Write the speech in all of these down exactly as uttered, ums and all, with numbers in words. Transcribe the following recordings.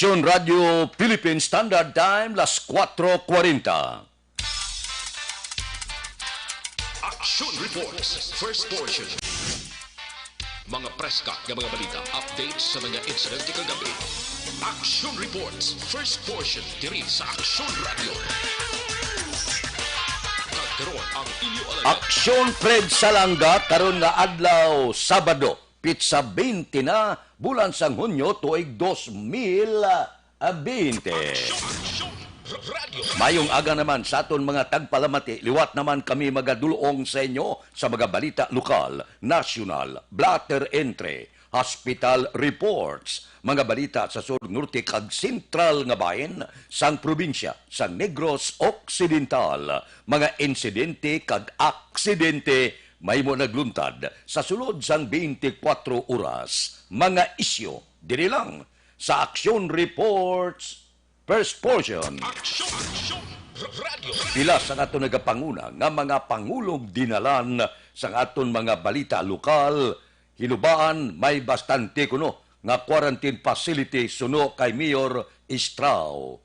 Aksyon Radio Philippine Standard Time, las cuatro cuarenta. Action Reports, first portion. Mga preska nga mga balita, updates sa mga insidente kagabi. Action Reports, first portion, diri sa Action Radio. Kag karon ang inyo alagad. Aksyon Fred Salanga karon nga adlaw, Sabado, pitsa twenty na, bulan sang Hunyo, tuig dos mil twenty. Action, Action Radio. Mayong aga naman sa aton mga tagpalamati. Liwat naman kami magadulong sa inyo sa mga balita lokal, nasyonal, blotter entry, hospital reports, mga balita sa sur, norte kag sentral nga bahin sang probinsya sang Negros Occidental, mga insidente kag aksidente mahimo nagluntad sa sulod sang twenty-four oras, mga isyu diri lang sa Action Reports, first portion. Action, Action Radio. Pila sa aton nagapanguna nga mga pangulog dinalan sa aton mga balita lokal, hinubaan may bastante kuno nga quarantine facility suno kay Mayor Estrao.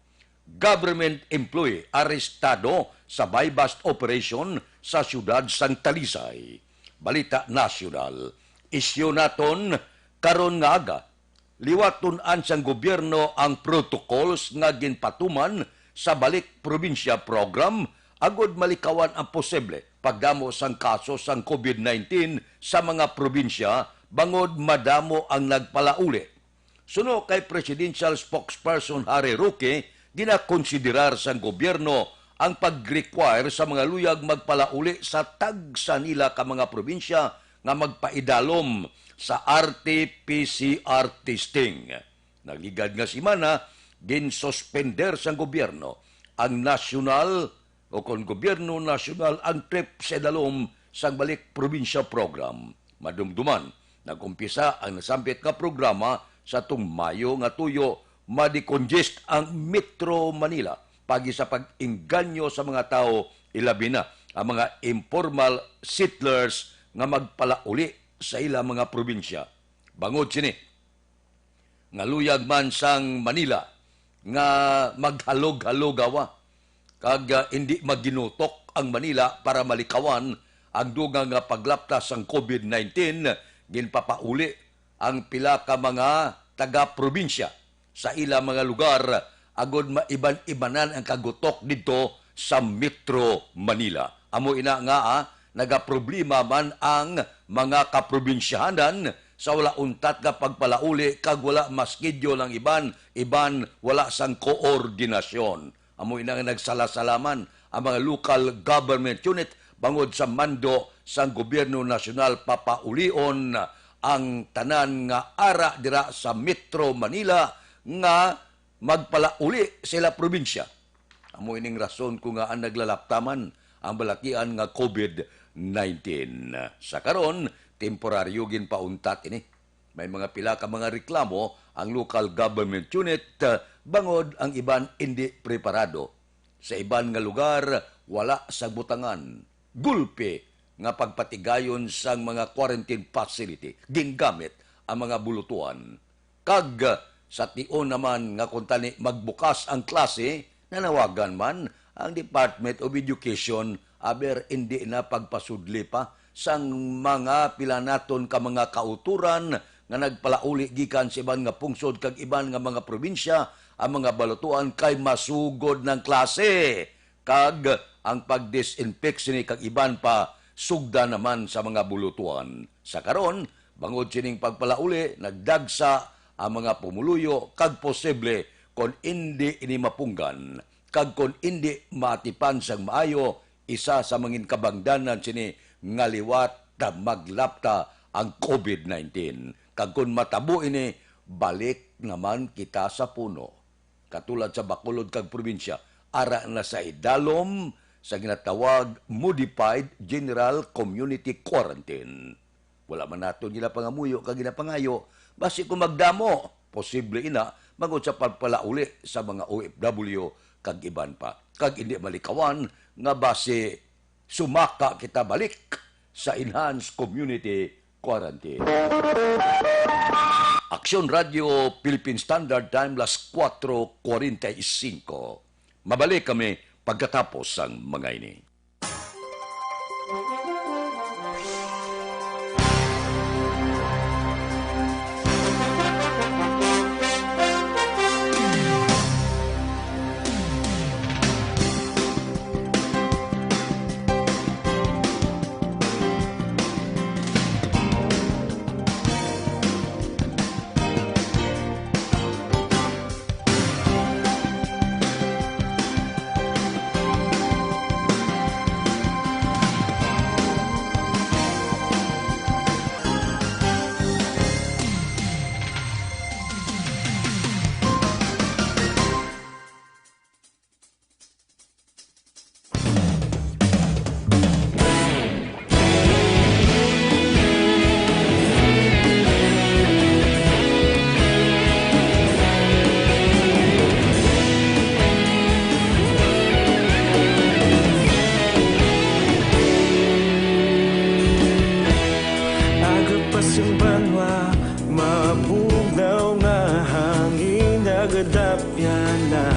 Government employee arestado sa buy-bust operation sa siyudad sang Talisay. Balita nasyonal. Isyu naton karon nga aga, liwat tun-an sang gobyerno ang protocols nga ginpatuman sa Balik Probinsya Program agud malikawan ang posible pagdamo sang kaso sang COVID nineteen sa mga probinsya bangod madamo ang nagpalauli. Suno kay Presidential Spokesperson Harry Roque, ginakonsiderar sang gobyerno ang pag-require sa mga luyag magpalauli sa tagsa nila ka mga probinsya nga magpaidalom sa R T P C R testing. Nagligad nga semana, ginsuspender sang gobyerno ang nasyonal o kon gobyerno nasyonal ang trip sa idalom sang Balik Probinsya Program. Madumduman, nag-umpisa ang nasambit nga programa sa tong Mayo nga tuyo, ma-decongest ang Metro Manila pagi sa pag-engganyo sa mga tawo, ilabi na ang mga informal settlers nga magpalauli sa ila mga probinsya. Bangod sini, nga luyag man sang Manila nga maghalog-halugawa kag, ah, indi maginutok ang Manila para malikawan ang dugang nga paglapta sang COVID nineteen, ginpapauli ang pila ka mga taga-probinsya sa ila mga lugar agud maiban-ibanan ang kagutok didto sa Metro Manila. Amo ina nga, ah, nagaproblema man ang mga kaprobinsyahanan sa wala untat nga pagpalauli kag wala maskidyo ang iban, iban wala sang koordinasyon. Amo ina nga nagsala-salaman ang mga local government unit bangod sa mando sang gobyerno nasyonal papaulion ang tanan nga ara dira sa Metro Manila nga magpalauli sa ila probinsya. Amo ining rason kung ngaa naglalaptaman ang balakian nga COVID nineteen. Sa karon, temporaryo ginpauntat ini. May mga pila ka mga reklamo ang local government unit, ah, bangod ang iban indi preparado. Sa iban nga lugar, wala sang butangan, gulpi nga pagpatigayon sang mga quarantine facility. Gingamit ang mga bulutuan. Kag sa tion naman nga kuntani magbukas ang klase, nanawagan man ang Department of Education, aber indi na pagpasudli pa sang mga pila naton ka mga kautoran nga nagpalauli gikan sa iban nga pungsod kag iban nga mga probinsya ang mga balutuan kay masugod ng klase, kag ang pag-disinfect sini kag iban pa sugda naman sa mga bulutuan. Sa karon, bangod sining pagpalauli, nagdagsa ang mga pumuluyo kag posible kon indi ini mapunggan kag kon indi maatipan sang maayo, isa sa mangin kabangdanan sini nga liwat na maglapta ang COVID nineteen. Kag kon matabo ini, balik naman kita sa puno. Katulad sa Bacolod kag probinsya, ara na sa idalom sa ginatawag Modified General Community Quarantine. Wala man naton ginapangamuyo kag ginapangayo, basi kung magdamo, posible ina, bangod sa pagpalauli sa mga O F W kag iban pa. Kag indi malikawan nga basi sumaka kita balik sa enhanced community quarantine. Aksyon Radio, Philippine Standard Time, las kuwatro kwarenta y singko. Mabalik kami pagkatapos sang mga ini. Aga pa sing banwa, mabugnaw nga hangin nagadapyan na.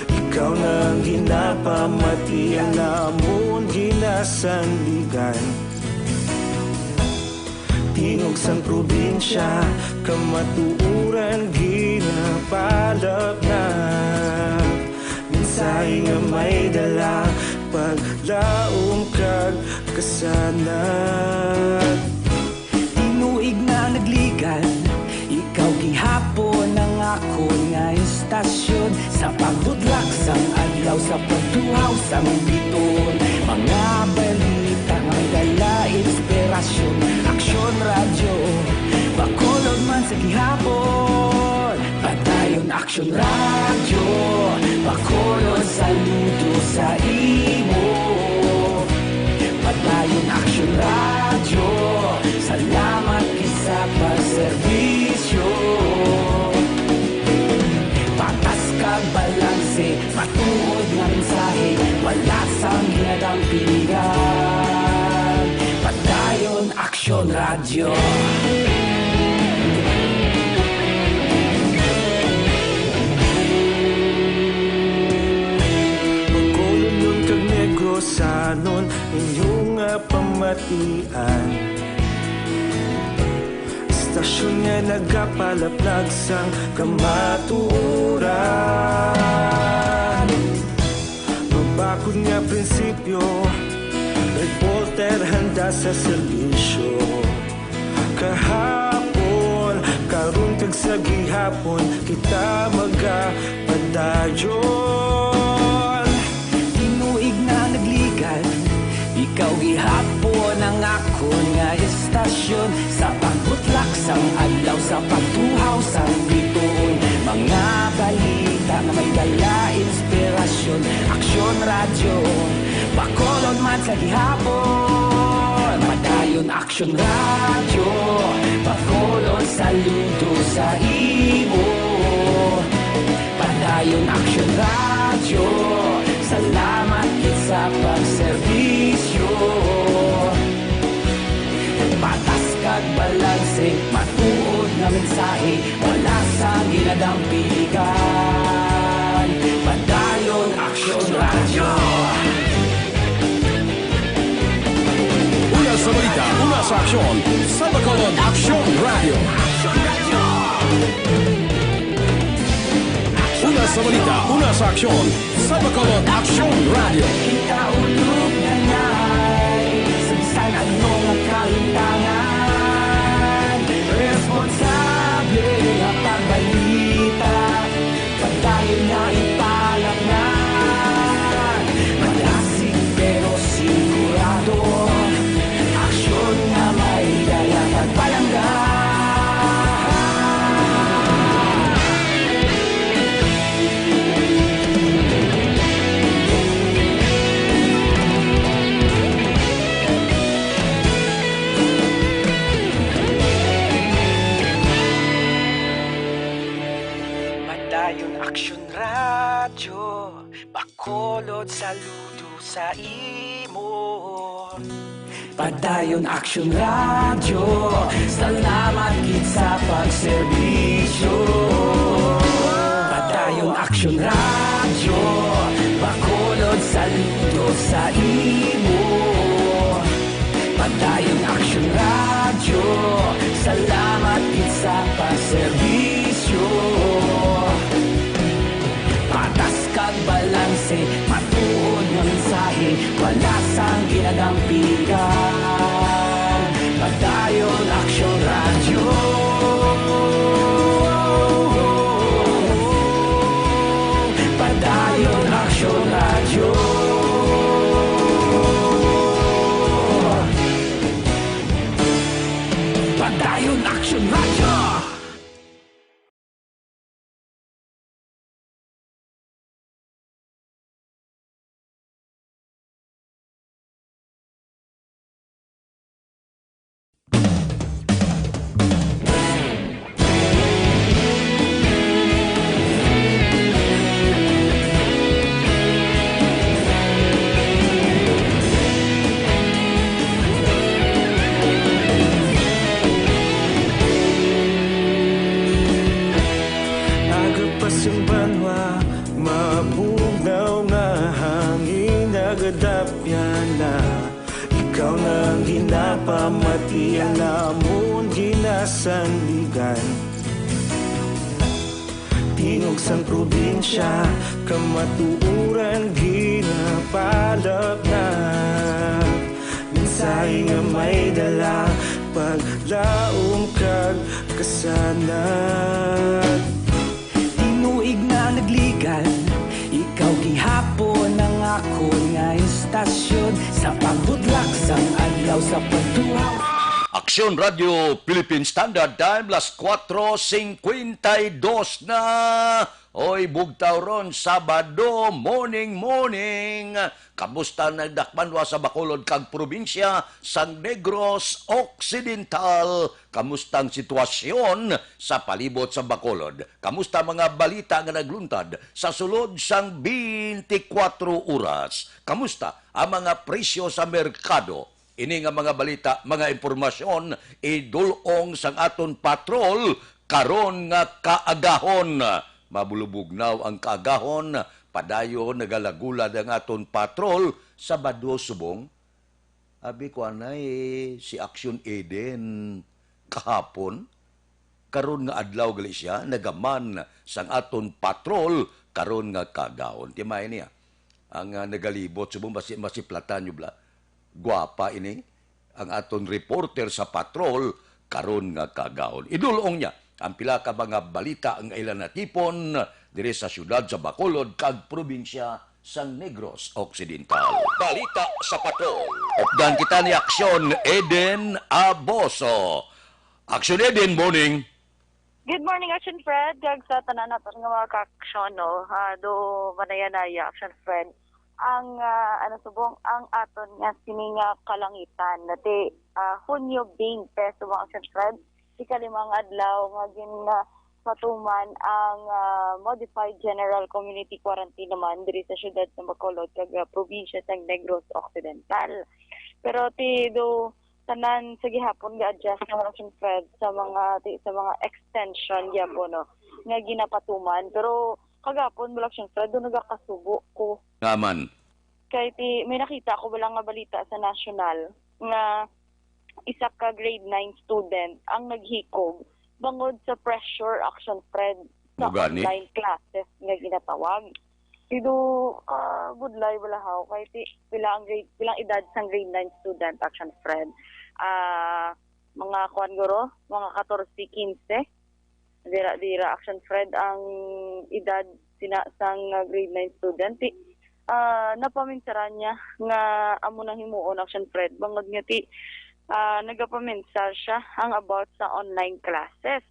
Ikaw na ang ginapamati, ang amon ginasandigan. Tingog sang probinsya, kamatuoran ginapalapnap. Mensahe nga may dala, paglaom kag kasanag. Tinuig na nagligan, ikaw gihapon ang akon nga istasyon. Sa pagbudlak sang adlaw, sa pagtuhaw sang biton, mga balita nga may dala inspirasyon. Aksyon Radyo, Bacolod man sa gihapon. Padayon Aksyon Radyo, Bacolod, saludo sa imo. Padayon Aksyon Radyo, salamat gid sa pagserbisyo. Patas kag balanse, matuod nga mensahe, wala sang ginadampingan. Padayon Aksyon Radyo. Bacolodnon kag Negrosanon, inyo nga pamatian. Istasyon nga nagapalaplag sang kamatuoran. Mabakod nga prinsipyo, reporter handa sa serbisyo. Kahapon, karon kag sa gihapon, kita magapadayon. Tinuig na nagligan, ikaw gihapon ang akon nga istasyon. Sa pagbutlak sang adlaw, sa pagtuhaw sang bituon, mga balita nga may dala inspirasyon. Aksyon Radyo, Bacolod man sa gihapon. Padayon Aksyon Radyo, Bacolod, saludo sa imo. Padayon Aksyon Radyo, salamat gid sa pagserbisyo. Patas kag balanse, matuod nga mensahe, wala sang ginadampingan. Padayon Aksyon Radyo. Una sa balita, una sa aksyon, sa Bacolod Aksyon Radyo. Una sa balita, una sa aksyon, sa Bacolod Aksyon Radyo. Kita ulog na ngay, sa bisan ano nga kalimtangan, responsable nga pagbalita. Padayon nga ipalapngan, malasig pero sigurado. Aksyon nga may dala pagpalangga. Padayon Aksyon Radyo, Bacolod, saludo sa imo. Padayon Aksyon Radyo, salamat gid sa pagserbisyo. Padayon Aksyon Radyo, Bacolod, saludo sa imo. Padayon Aksyon Radyo, salamat gid sa pagserbisyo. Patas kag balanse, matuod nga mensahe, wala sang ginagampigan. Padayon Aksyon Radyo. Padayon Aksyon Radyo. Padayon Aksyon Radyo. Nagapas ang banwa, mabugnaw nga hangin, nagadapya na. Ikaw na ang ginapamati, ang amon ginasandigan. Tingog sang probinsya, kamatuoran ginapalapnat. Mensahe nga may dala, paglaom kag kasanag. Tinuig na nagligan, ikaw gihapon ang akon nga istasyon. Sa pagbutlak sang adlaw, sa pagtuhaw. Aksyon Radio Philippine Standard Time, las kuatro singkwenta y dos na. Oy, bugtaw ron, Sabado, morning, morning. Kamusta ang nagdakmanwa sa Bacolod kag probinsya sang Negros Occidental? Kamusta ang sitwasyon sa palibot sa Bacolod? Kamusta ang mga balita nga nagluntad sa sulod sang twenty-four oras? Kamusta ang mga presyo sa merkado? Ini nga mga balita, mga impormasyon, idul-ong sang aton patrol karon nga kaagahon. Mabulubugnaw ang kaagahon, padayon nagalagulad ang aton patrol. Sabado subong, abi ko anay, si Action Eden kahapon. Karon nga adlaw gali sia nagaman sang aton patrol karon nga kaagahon. Timayon niya ang, ah, nagalibot subong masi-, masiplatan nyo bala. Gwapa ini ang aton reporter sa patrol karon nga kaagahon. Idul-ong niya ang pila ka mga balita nga ila natipon diri sa siyudad sa Bacolod kag probinsya sang Negros Occidental. Balita sa patrol. Updan kita ni Aksyon Eden Aboso. Aksyon Eden, morning. Good morning, Action Fred, kag sa tanan naton nga mga ka-aksyon, no? Ah, do manaya-naya, Action Fred. Ang, ah, ano, subong, ang aton nga sini nga kalangitan, nati, ah, Hunyo twenty, subong, Action Fred, ikalima nga adlaw nga gin, ah, patuman ang, ah, modified general community quarantine naman diri sa siyudad sa Bacolod kag, ah, probinsya sa Negros Occidental. Pero ti do tanan sa gihapon ga-adjust naman, Action Fred, sa mga ti-, sa mga extension gyapon, no, nga ginapatuman. Pero kagapon bala, Action Fred, do nagakasubo ko. Nga man. Kay ti, may nakita ko bala nga balita sa national nga isa ka grade nine student ang naghikog bangod sa pressure, Action Fred, sa Mo gani? online classes nga ginatawag. Sido ka budlay bala haw, kay ti, pila ang grade, pila ang edad sang grade nine student, Action Fred? Ah, mga kuan guro, mga katorse, kinse. Dira, dira, Action Fred, ang edad sina sang, ah, grade nine student. Ti, ah, napaminsaran niya nga amo nang himuon, Action Fred, bangod nga ti, ah, nagapaminsar siya ang about sa online classes.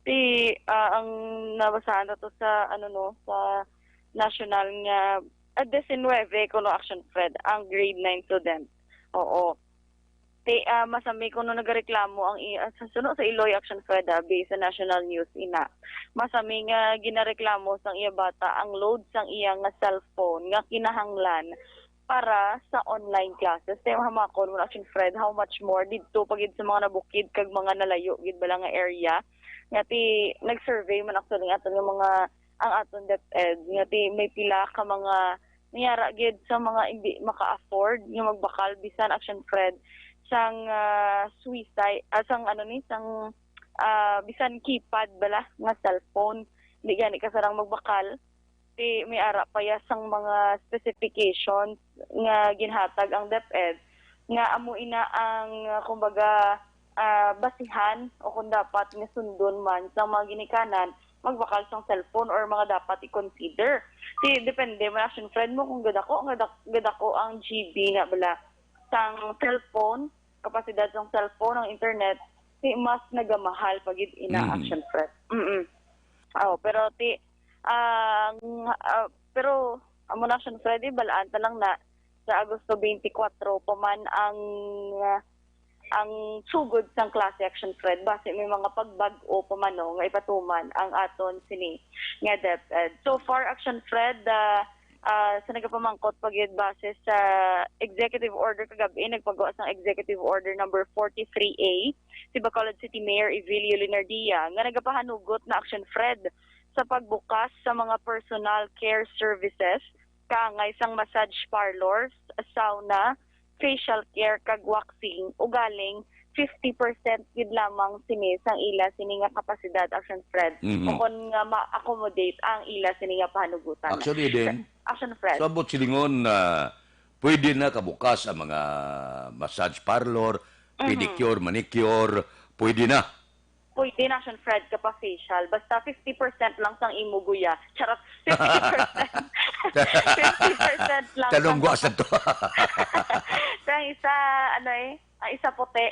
Ti, ah, ang nabasaan nato sa, ano, no, sa national nga, ah, diecinuebe kuno, Action Fred, ang grade nine student. Oo. Ti, ah, masami kuno nagareklamo ang i-, ah, sa suno sa Iloy, Action Fred, ah, based sa national news ina. Masami nga ginareklamo sang iya bata ang load sang iya nga cellphone nga kinahanglan para sa online classes. Kay mahamakon mo na, Action Fred, how much more didto pa gid sa mga nabukid kag mga nalayo gid bala nga area. Nga ti, nag-survey man actually ang aton nga mga, ang aton DepEd, nga ti may pila ka mga niyara gid sa mga hindi maka-afford nga magbakal bisan, Action Fred, sang, ah, suicide, ah, sang ano ni, sang, ah, bisan keypad bala nga cellphone. Di gani ka sarang magbakal. Ti may ara pa ya sang mga specifications nga ginhatag ang DepEd nga amo ina ang, ah, kumbaga, ah, basihan o kung dapat nga sundon man sa mga ginikanan magbakal sang cellphone or mga dapat i-consider. Ti depende man, Action Fred, mo kung gadako, gadak-, gadako ang G B na bala sang cellphone, kapasidad sang cellphone, ang internet, ti mas nagamahal pa gid ina, Mm. Action Fred. Mm. Oh, pero ti, ang, ah, pero amo na, Action Fred, eh, balaan ta lang na sa Agosto twenty-four pa man ang, ah, ang sugod sang klase, Action Fred, basi may mga pagbag-o pa man, no, nga ipatuman ang aton sini nga DepEd. So far, Action Fred, ah, ah, sa nagapamangkot pa gid base sa executive order kagabi, nagpagawa sang executive order number forty-three A si Bacolod City Mayor Evelio Leonardia nga nagapahanugot na, Action Fred, sa pagbukas sa mga personal care services kaangay sang massage parlors, sauna, facial care kag waxing, ugaling fifty percent gid lamang sini sang ila sini nga kapasidad, Action Fred, Mhm. o kon nga ma-accommodate ang ila sini nga pahanugutan. Actually, din, Action Fred. So, abot silingon na pwede na kabukas ang mga massage parlor, Mhm. pedicure, manicure, pwede na. Pwede na, Action Fred, ka pa facial. Basta fifty percent lang sang imo guya. Charot. Fifty percent. Fifty percent lang Tanong sang gwa sa to. Sa isa, ano eh, ang isa puti.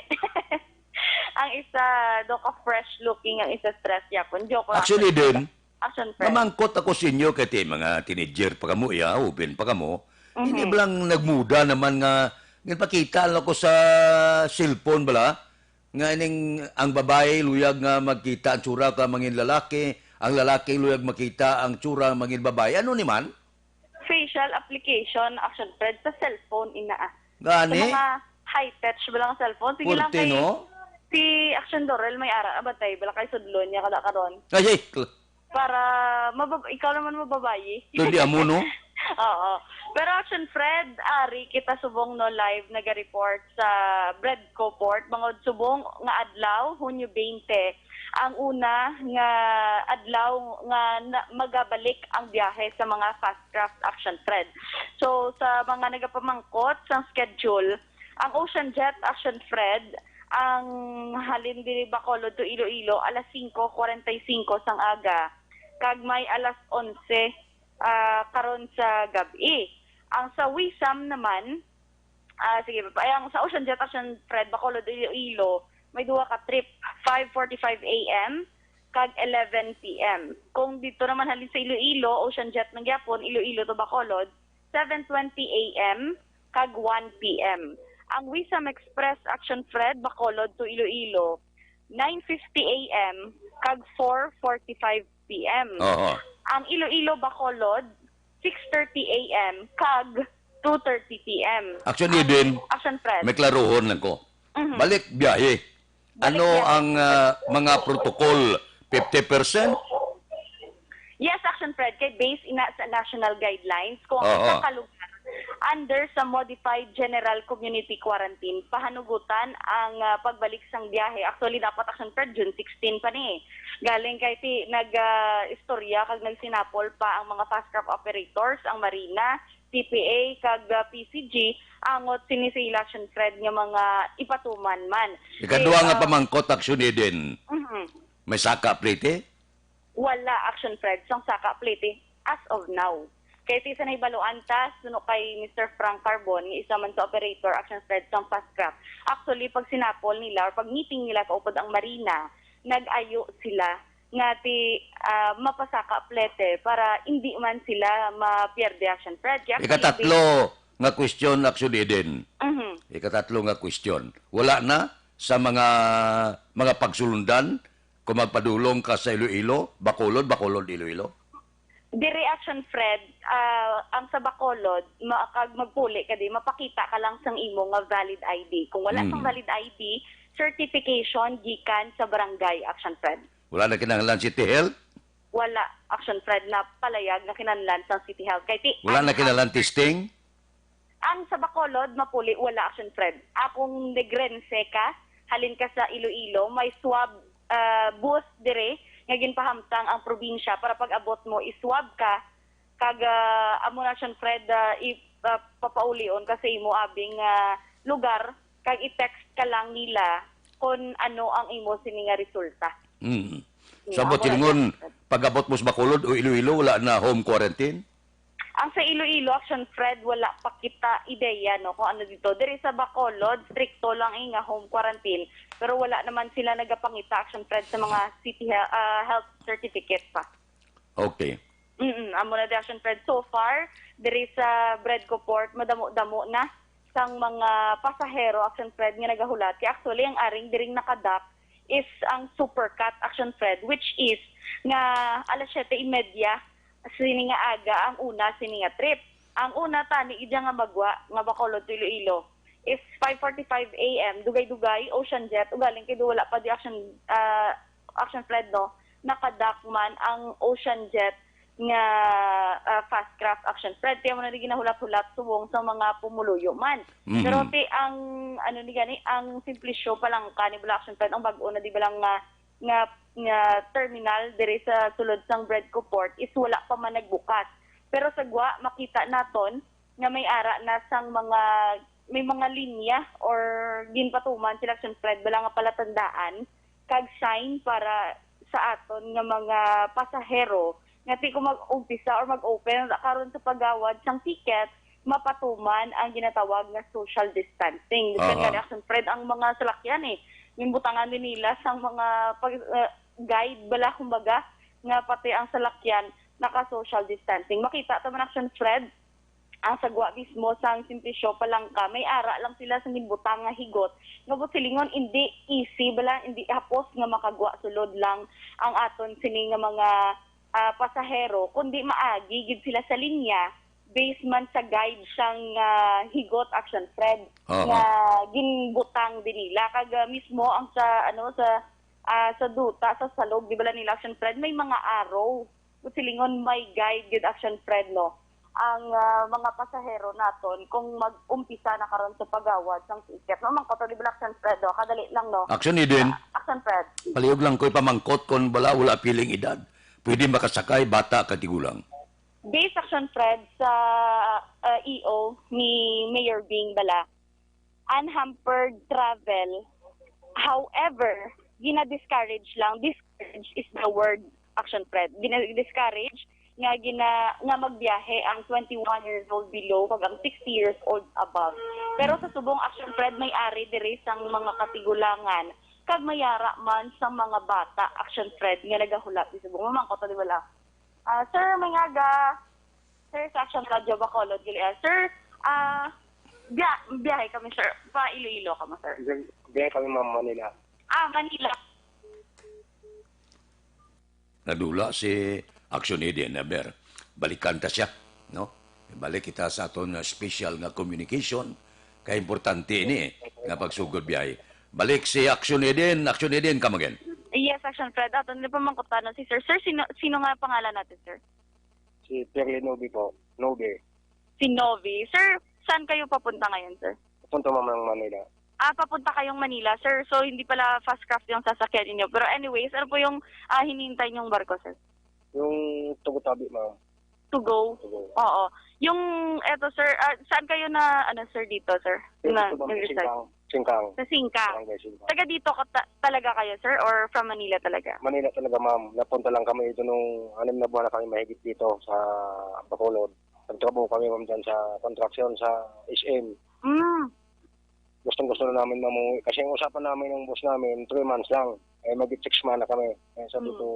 Ang isa, do ka fresh looking, ang isa stress yapon. Joke lang. Actually, din, Action Fred. Mamangkot ako sa inyo kay ti mga teenager pa kamo, ya, open pa kamo. Mhm. Hindi ba lang nagmuda naman nga, nagpakita lang ko sa cellphone bala? Nga ining ang babae luyag nga magkita ang tsura ka mangin lalaki, ang lalaki luyag makita ang tsura mangin babae. Ano ni man? Facial application, Action Fred, sa cellphone, ina, ah. Gani? Sa mga high-tech ba lang cellphone? Sige lang. Purte, kay no? Si Action Dorel may ara, ah, batay, bala kay sudlon niya kada karon. Ay, ay, kl- Para mabab-, ikaw naman mababayi. Pwede amo, no? Oo. Pero Action Fred, ari kita subong, no, live naga-report sa Bredco Port, bangod subong nga adlaw, Hunyo twenty, ang una nga adlaw nga na-, magabalik ang biyahe sa mga fast craft, Action Fred. So, sa mga nagapamangkot sang schedule, ang Ocean Jet, Action Fred, ang halin diri Bacolod to Iloilo, alas singko kwarenta y singko sang aga, kag may alas onse, ah, karon sa gab-i. Ang sa Wisam naman, ah, sige, ay, ang sa Ocean Jet, Action Fred, Bacolod, Iloilo, may duha ka trip, five forty-five A M kag eleven P M. Kung dito naman halin sa Iloilo, Ocean Jet man gyapon, Iloilo to Bacolod, seven twenty A M kag one P M. Ang Wisam Express, Action Fred, Bacolod to Iloilo, nine fifty A M kag four forty-five P M. Oho. Ang Iloilo, Bacolod, six thirty A M kag two thirty P M. Actually, Ang din, Action Fred. May klaruhon lang ko. Mhm. Balik biyahe. Balik Ano biyahe. ang, ah, mga protocol? Fifty percent? Yes, Action Fred, kay based ina sa national guidelines, kung ang Oo. isa ka lugar under sa modified general community quarantine, pahanugutan ang, ah, pagbalik sang biyahe. Actually, dapat, Action Fred, June sixteen pa ni. Galing kay ti nag, ah, istorya kag nagsinapol pa ang mga fast craft operators, ang Marina, T P A, kag, ah, P C G, angot sini sa ila, Action Fred, nga mga ipatuman man. Ikadua nga Ah, pamangkot, Action Eden. Mhm. May saka plete? Wala, Action Fred, sang saka plete as of now. Kay ti sa nahibaluan ta, suno kay Mister Frank Carbon, nga isa man sa operator, Action Fred, sang fast craft. Actually, pag sinapol nila or pag meeting nila kaupod ang Marina, nag-ayo sila nga ti, ah, mapasaka plete para hindi man sila mapierde, Action Fred. Kaya actually, Ikatatlo nga question, Action Eden. Mhm. Ikatatlo nga question. Wala na sa mga, mga pagsulundan kung magpadulong ka sa Iloilo, Bacolod, Bacolod, Iloilo? Diri, Action Fred, ah, ang sa Bacolod, ma-, kag magpuli ka di, mapakita ka lang sang imo nga valid I D. Kung wala sang Mm. valid I D, certification gikan sa barangay, Action Fred. Wala na kinahanglan City Health? Wala, Action Fred, na palayag na kinahanglan sang City Health. Kay ti-, Wala na ang kinahanglan testing? Ang sa Bacolod, mapuli, wala, Action Fred. Akong negrense ka, halin ka sa Iloilo, may swab, ah, booth dire nga ginpahamtang ang probinsya para pag-abot mo, iswab ka, kag, ah, amo na, Action Fred, ah, i-, ah, papaulion ka sa imo abing, ah, lugar, kag i-text ka lang nila kung ano ang imo sini nga resulta. Mm. Yeah, So, amo na silingon, siya. Pag-abot mo sa Bacolod o Iloilo, wala na home quarantine? Ang sa Iloilo, Action Fred, wala pa kita ideya, no, kung ano dito. Diri sa Bacolod, stricto lang, eh, nga home quarantine. Pero wala naman sila nagapangita, Action Fred, sa mga city he-, ah, health certificate pa. Okay. Mm, amo na di, Action Fred. So far, diri sa Bredco Port, madamo-damo na sang mga pasahero, Action Fred, nga nagahulat. Kaya actually, ang aring diring nakadak is ang Supercat, Action Fred, which is nga alas siyete y media sini nga aga ang una sini nga trip. Ang una tani gid nga magwa nga Bacolod to Iloilo is five forty-five A M, dugay-dugay, Ocean Jet, ugaling kay wala pa di, Action, ah, Action Fred, no? Nakadak man ang Ocean Jet nga, ah, fast craft, Action Fred. Kaya mo na di ginahulat-hulat subong sa mga pumuluyo man. Mhm. Pero ti ang, ano ni gani, ang Simplicio Palangka ni bala, Action Fred, ang bag-o na di bala nga, nga, nga terminal diri sa sulod sang Bredco Port is wala pa man nagbukas. Pero sa gwa, makita naton nga may ara na sang mga, may mga linya or ginpatuman sila, Action Fred, bala nga palatandaan kag sign para sa aton nga mga pasahero nga ti kung mag-umpisa or mag-open ra karon sa paggawad sang ticket, mapatuman ang ginatawag nga social distancing. Bisan Aha. nga, Action Fred, ang mga salakyan, eh, ginbutangan din nila sang mga pag, uh, guide bala, kumbaga, nga pati ang salakyan naka-social distancing. Makita ta man, Action Fred, ang sagwa mismo sang Simplicio Palangka, may ara lang sila sa ginbutang nga higot nga buot silingon, hindi easy bala, hindi hapos nga makagwa sulod lang ang aton sini nga mga, ah, pasahero, kundi maagi gid sila sa linya based man sa guide sang, ah, higot, Action Fred, Aha. nga ginbutang din nila. Kag, ah, mismo ang sa, ano, sa, ah, sa duta, sa salog, di bala nila, Action Fred, may mga arrow. Buot silingon, may guide gid, Action Fred, no, ang, ah, mga pasahero naton kung mag-umpisa na karon sa pagawad sang ticket. No, mangkot di bala, Action Fred, no? Kadali lang, no? Action Eden. Ah, Action Fred. Palihog lang ko ipamangkot kung bala wala piling edad. Pwede makasakay, bata, kag tigulang. Based, Action Fred, sa, ah, E O ni Mayor Bing bala, unhampered travel. However, gina-discourage lang. Discourage is the word, Action Fred. Gina-discourage nga gina-, nga magbiyahe ang twenty-one years old below kag ang sixty years old above. Pero sa subong, Action Fred, may ari diri sang mga katigulangan kag may ara man sang mga bata, Action Fred, nga nagahulat di subong. Mamangkot di bala. Ah, sir, may ngaga. Sir, sa Action Radio Bacolod, Gilead. Sir, ah, biya-, biyahe kami, sir. Pa Iloilo kamo, sir. Biyahe kami, ma'am, Manila. Ah, Manila. Nadula si Action Eden, aber, balikan ta siya, no? Balik kita sa aton nga special nga communication. Kay importante ini nga pagsugod biyahe. Balik si Action Eden. Action Eden, come again. Yes, Action Fred. Aton ni pamangkutano si sir. Sir, sino, sino nga pangalan natin, sir? Si Pierre Lenovi po. Novi. Si Novi. Sir, saan kayo papunta ngayon, sir? Papunta, ma'am, ng Manila. Ah, papunta kayong Manila, sir. So, hindi pala fast craft yung sasakyan ninyo. Pero anyways, ano po yung, ah, hinihintay niyong barko, sir? Yung Tugo-Tabi, ma'am. To go? To go. Oo. Yung, eto, sir, ah, saan kayo na, ano, sir, dito, sir? Dito, ma'am, sa Singkang. Singkang. Sa Singkang. Barangay Singkang. Taga dito ka ta-, talaga kayo, sir, or from Manila talaga? Manila talaga, ma'am. Napunta lang kami dito nung anim na buwan na kami mahigit dito sa Bacolod. Nagtrabaho kami, ma'am, dyan sa construction, sa S M. Mm. Gustong-gusto na namin mamuwi. Kasi ang usapan namin ng boss namin, three months lang. Eh, mag-six months na kami. Eh, sabi Mm. ko,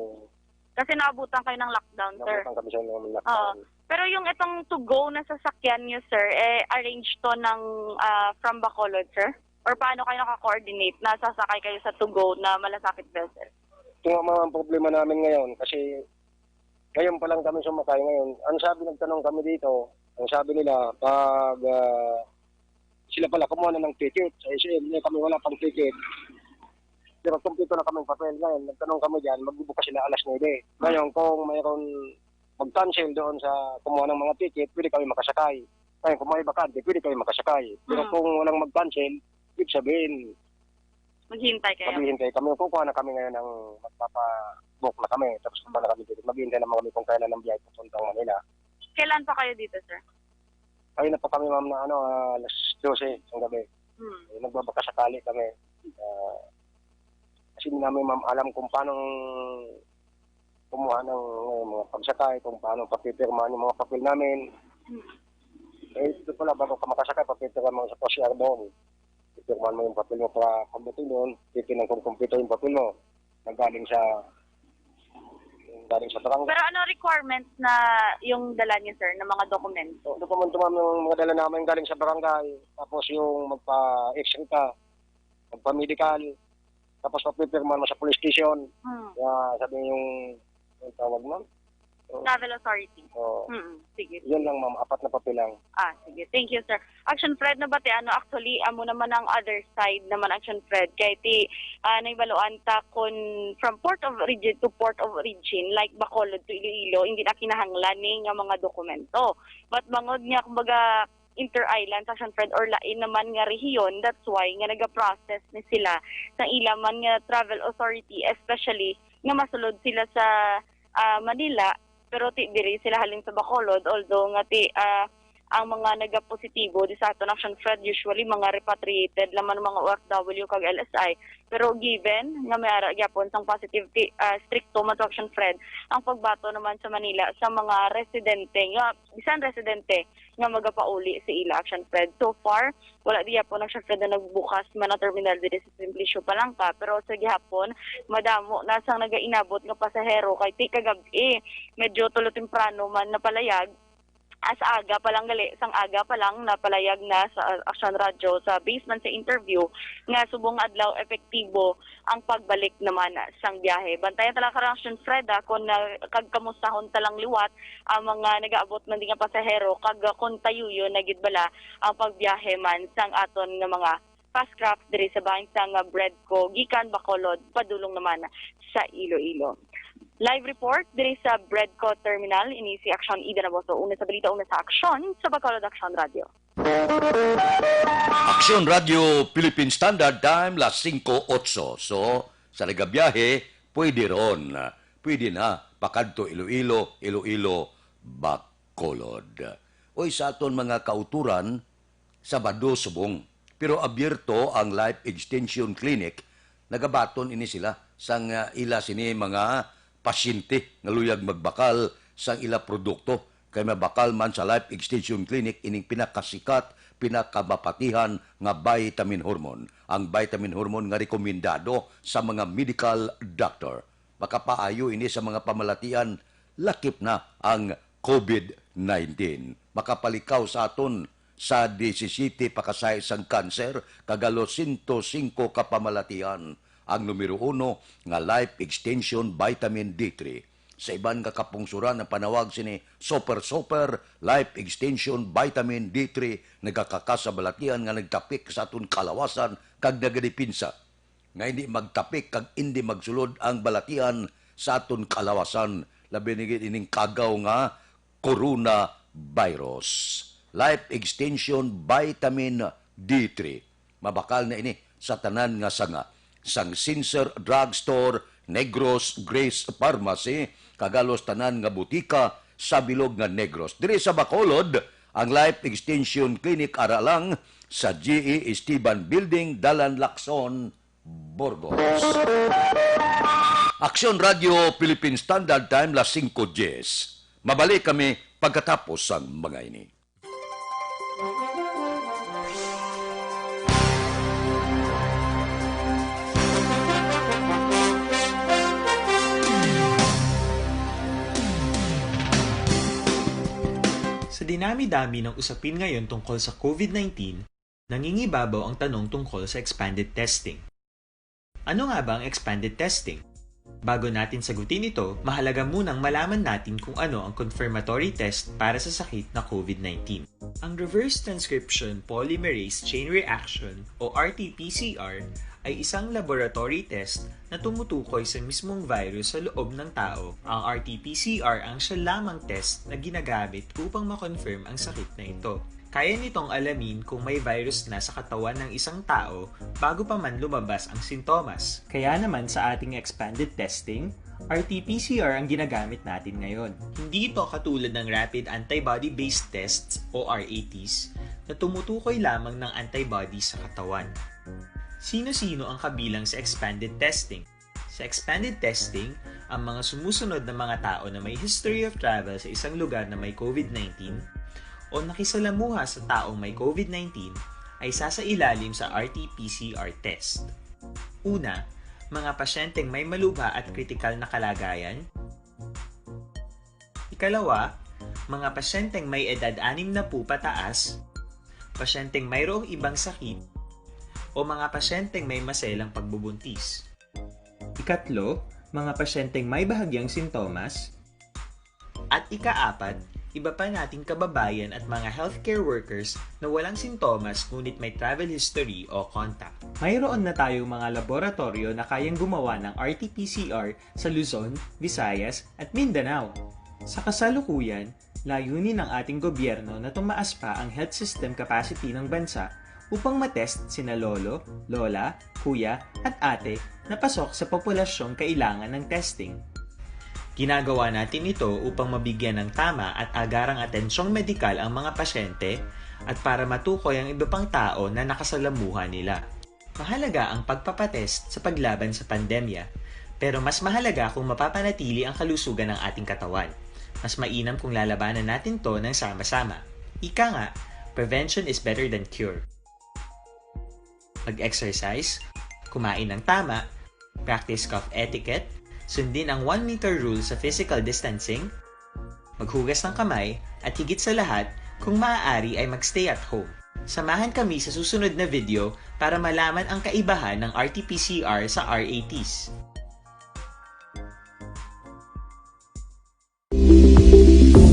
Kasi naabutan kayo ng lockdown, sir. Naabutan kami sa ng lockdown. Oo. Pero yung itong to go na sasakyan niyo, sir, eh, arrange to ng, ah, from Bacolod, sir? Or paano kayo naka-coordinate na sasakay kayo sa to go na malasakit vessel? Ito nga mga problema namin ngayon kasi Ngayon pa lang kami sumakay. Ngayon, ang sabi, nagtanong kami dito, ang sabi nila, pag ah, sila pala kumuha na ng ticket sa S M, eh, kami wala pang ticket. Pero kumpleto na kaming papel. Ngayon, nagtanong kami dyan, magbubukas sila alas nuebe. Ngayon, kung mayroon mag-cancel doon sa kumuha ng mga ticket, pwede kami makasakay. Ngayon, kung may bakante, pwede kami makasakay. Pero Mm. kung walang mag-cancel, ibig sabihin, Maghihintay kayo? Maghihintay kami. Kukuha na kami ngayon ng magpapa-book na kami. Tapos kukuha na kami dito. Maghihintay naman kami kung kailan ang biyahe papuntang Manila. Kailan pa kayo dito, sir? Ayun na pa kami, ma'am, na ano, ah, alas dose ng gabi. Hmm. Eh, nagbabaka sakali kami. Ah, kasi hindi namin, ma'am, alam kung paano kumuha ng, eh, mga pagsakay, kung paano papipirmahan yung mga papel namin. Hmm. Eh, ito pala, bago ka makasakay, papipirmahan mo sa Coast Guard doon. Pipirmahan mo yung papel mo para pagdating doon, titingnan kung kumpleto yung papel mo. Nanggaling sa, nanggaling sa barangay. Pero ano requirements na yung dala niyo, sir, ng mga dokumento? Dokumento, ma'am, yung mga dala namin galing sa barangay. Tapos yung magpa-X-ray ka, magpa-medical. Tapos papipirmahan mo sa police station. Hmm. Kaya sabi yung, yung tawag, ma'am? Oo. Travel authority. Oo. Mm, sige. Yun lang, ma'am. Apat na papel lang. Ah, sige. Thank you, sir. Action Fred, nabatian, no? Actually, amo naman ang other side naman, Action Fred. Kay ti, ah, naibaluan ta kun from port of origin to port of origin, like Bacolod to Iloilo, hindi na kinahanglan ni nga mga dokumento. But bangod nga, kumbaga, inter-island, Action Fred, or lain naman nga rehiyon, that's why nga nagaprocess ni sila sa ila man nga travel authority, especially nga masulod sila sa, ah, Manila, pero ti diri sila halin sa Bacolod, although nga ti, ah, ang mga nagapositibo di sa aton, Action Fred, usually mga repatriated lamang, mga O F W kag L S I. Pero given nga may ara gyapon sang positive ti, ah, strikto man to, Action Fred, ang pagbaton naman sa Manila sa mga residente nga, bisan residente nga magapauli sa ila, Action Fred. So far, wala di gyapon, Action Fred, na nagbukas man ang terminal diri sa Simplicio Palangka, pero sa gihapon, madamo na sang nagainabot nga pasahero kay ti kagab-i, medyo tulo temprano man napalayag, as aga pa lang gali, sang aga pa lang napalayag na sa Action Radio sa basement sa interview nga subong nga adlaw epektibo ang pagbalik naman sang biyahe. Bantayan ta lang karon, Action Fred, ah, kung na, kag kamustahon ta lang liwat ang mga nagaabot man di nga pasahero, kag, ah, kung tayuyon na gid bala ang pagbiyahe man sang aton nga mga fast craft diri sa bahin sang, ah, Bredco gikan Bacolod padulong naman sa Iloilo. Live report diri sa Bredco Terminal, ini si Action Ida Naboso. Una sa balita, una sa aksyon sa Bacolod Action Radio. Aksyon Radio Philippine Standard Time, las singko otso. So, sa nagabiyahe, pwede ron. Pwede na, pakadto Iloilo, Iloilo, Bacolod. Oy, sa aton mga kauturan, Sabado subong. Pero abierto ang Life Extension Clinic. Nagabaton ini sila sang, ah, ila sini mga pasyente nga luyag magbakal sang ila produkto. Kay mabakal man sa Life Extension Clinic ining pinakasikat, pinakamapatihan nga vitamin hormone. Ang vitamin hormone nga rekomendado sa mga medical doctor. Makapaayo ini sa mga pamalatian lakip na ang COVID nineteen. Makapalikaw sa aton sa disisiyete pakasay sang kanser, kag halos sento singko ka pamalatian. Ang numero uno nga Life Extension Vitamin D three. Sa iban nga kapungsoran, ang panawag sini Super Super Life Extension Vitamin D three nagakakas sa balatian nga nagtapik sa aton kalawasan kag nagadipinsa nga hindi magtapik kag hindi magsulod ang balatian sa aton kalawasan, labi na gid ining kagaw nga coronavirus. Life Extension Vitamin D three. Mabakal na ini sa tanan nga sanga, sang Sincere Drugstore, Negros, Grace Pharmacy, kag halos tanan nga butika sa bilog nga Negros. Diri sa Bacolod, ang Life Extension Clinic ara lang sa G E Esteban Building, Dalan Lacson, Burgos. Aksyon Radio Philippine Standard Time, las singko diyes. Mabalik kami pagkatapos sang mga ini. Sa dinami-dami ng usapin ngayon tungkol sa COVID nineteen, nangingibabaw ang tanong tungkol sa expanded testing. Ano nga ba ang expanded testing? Bago natin sagutin ito, mahalaga munang malaman natin kung ano ang confirmatory test para sa sakit na COVID nineteen. Ang reverse transcription polymerase chain reaction o R T P C R ay isang laboratory test na tumutukoy sa mismong virus sa loob ng tao. Ang R T P C R ang siya lamang test na ginagamit upang ma-confirm ang sakit na ito. Kaya nitong alamin kung may virus na sa katawan ng isang tao bago pa man lumabas ang sintomas. Kaya naman sa ating expanded testing, R T P C R ang ginagamit natin ngayon. Hindi ito katulad ng rapid antibody-based tests o R A Ts na tumutukoy lamang ng antibody sa katawan. Sino-sino ang kabilang sa expanded testing? Sa expanded testing, ang mga sumusunod na mga tao na may history of travel sa isang lugar na may COVID nineteen o nakisalamuha sa taong may COVID nineteen ay sasailalim sa R T P C R test. Una, mga pasyenteng may malubha at kritikal na kalagayan. Ikalawa, mga pasyenteng may edad anim na po pataas, pasyenteng mayroong ibang sakit, o mga pasyenteng may maselang pagbubuntis. Ikatlo, mga pasyenteng may bahagyang sintomas. At ikaapat, iba pa nating kababayan at mga healthcare workers na walang sintomas ngunit may travel history o contact. Mayroon na tayong mga laboratoryo na kayang gumawa ng R T P C R sa Luzon, Visayas, at Mindanao. Sa kasalukuyan, layunin ng ating gobyerno na tumaas pa ang health system capacity ng bansa upang matest sina lolo, lola, kuya, at ate na pasok sa populasyong kailangan ng testing. Ginagawa natin ito upang mabigyan ng tama at agarang atensyong medikal ang mga pasyente at para matukoy ang iba pang tao na nakasalamuha nila. Mahalaga ang pagpapatest sa paglaban sa pandemya, pero mas mahalaga kung mapapanatili ang kalusugan ng ating katawan. Mas mainam kung lalabanan natin to ng sama-sama. Ika nga, prevention is better than cure. Mag-exercise, kumain ng tama, practice cough etiquette, sundin ang one meter rule sa physical distancing, maghugas ng kamay, at higit sa lahat, kung maaari ay mag-stay at home. Samahan kami sa susunod na video para malaman ang kaibahan ng R T P C R sa R A Ts.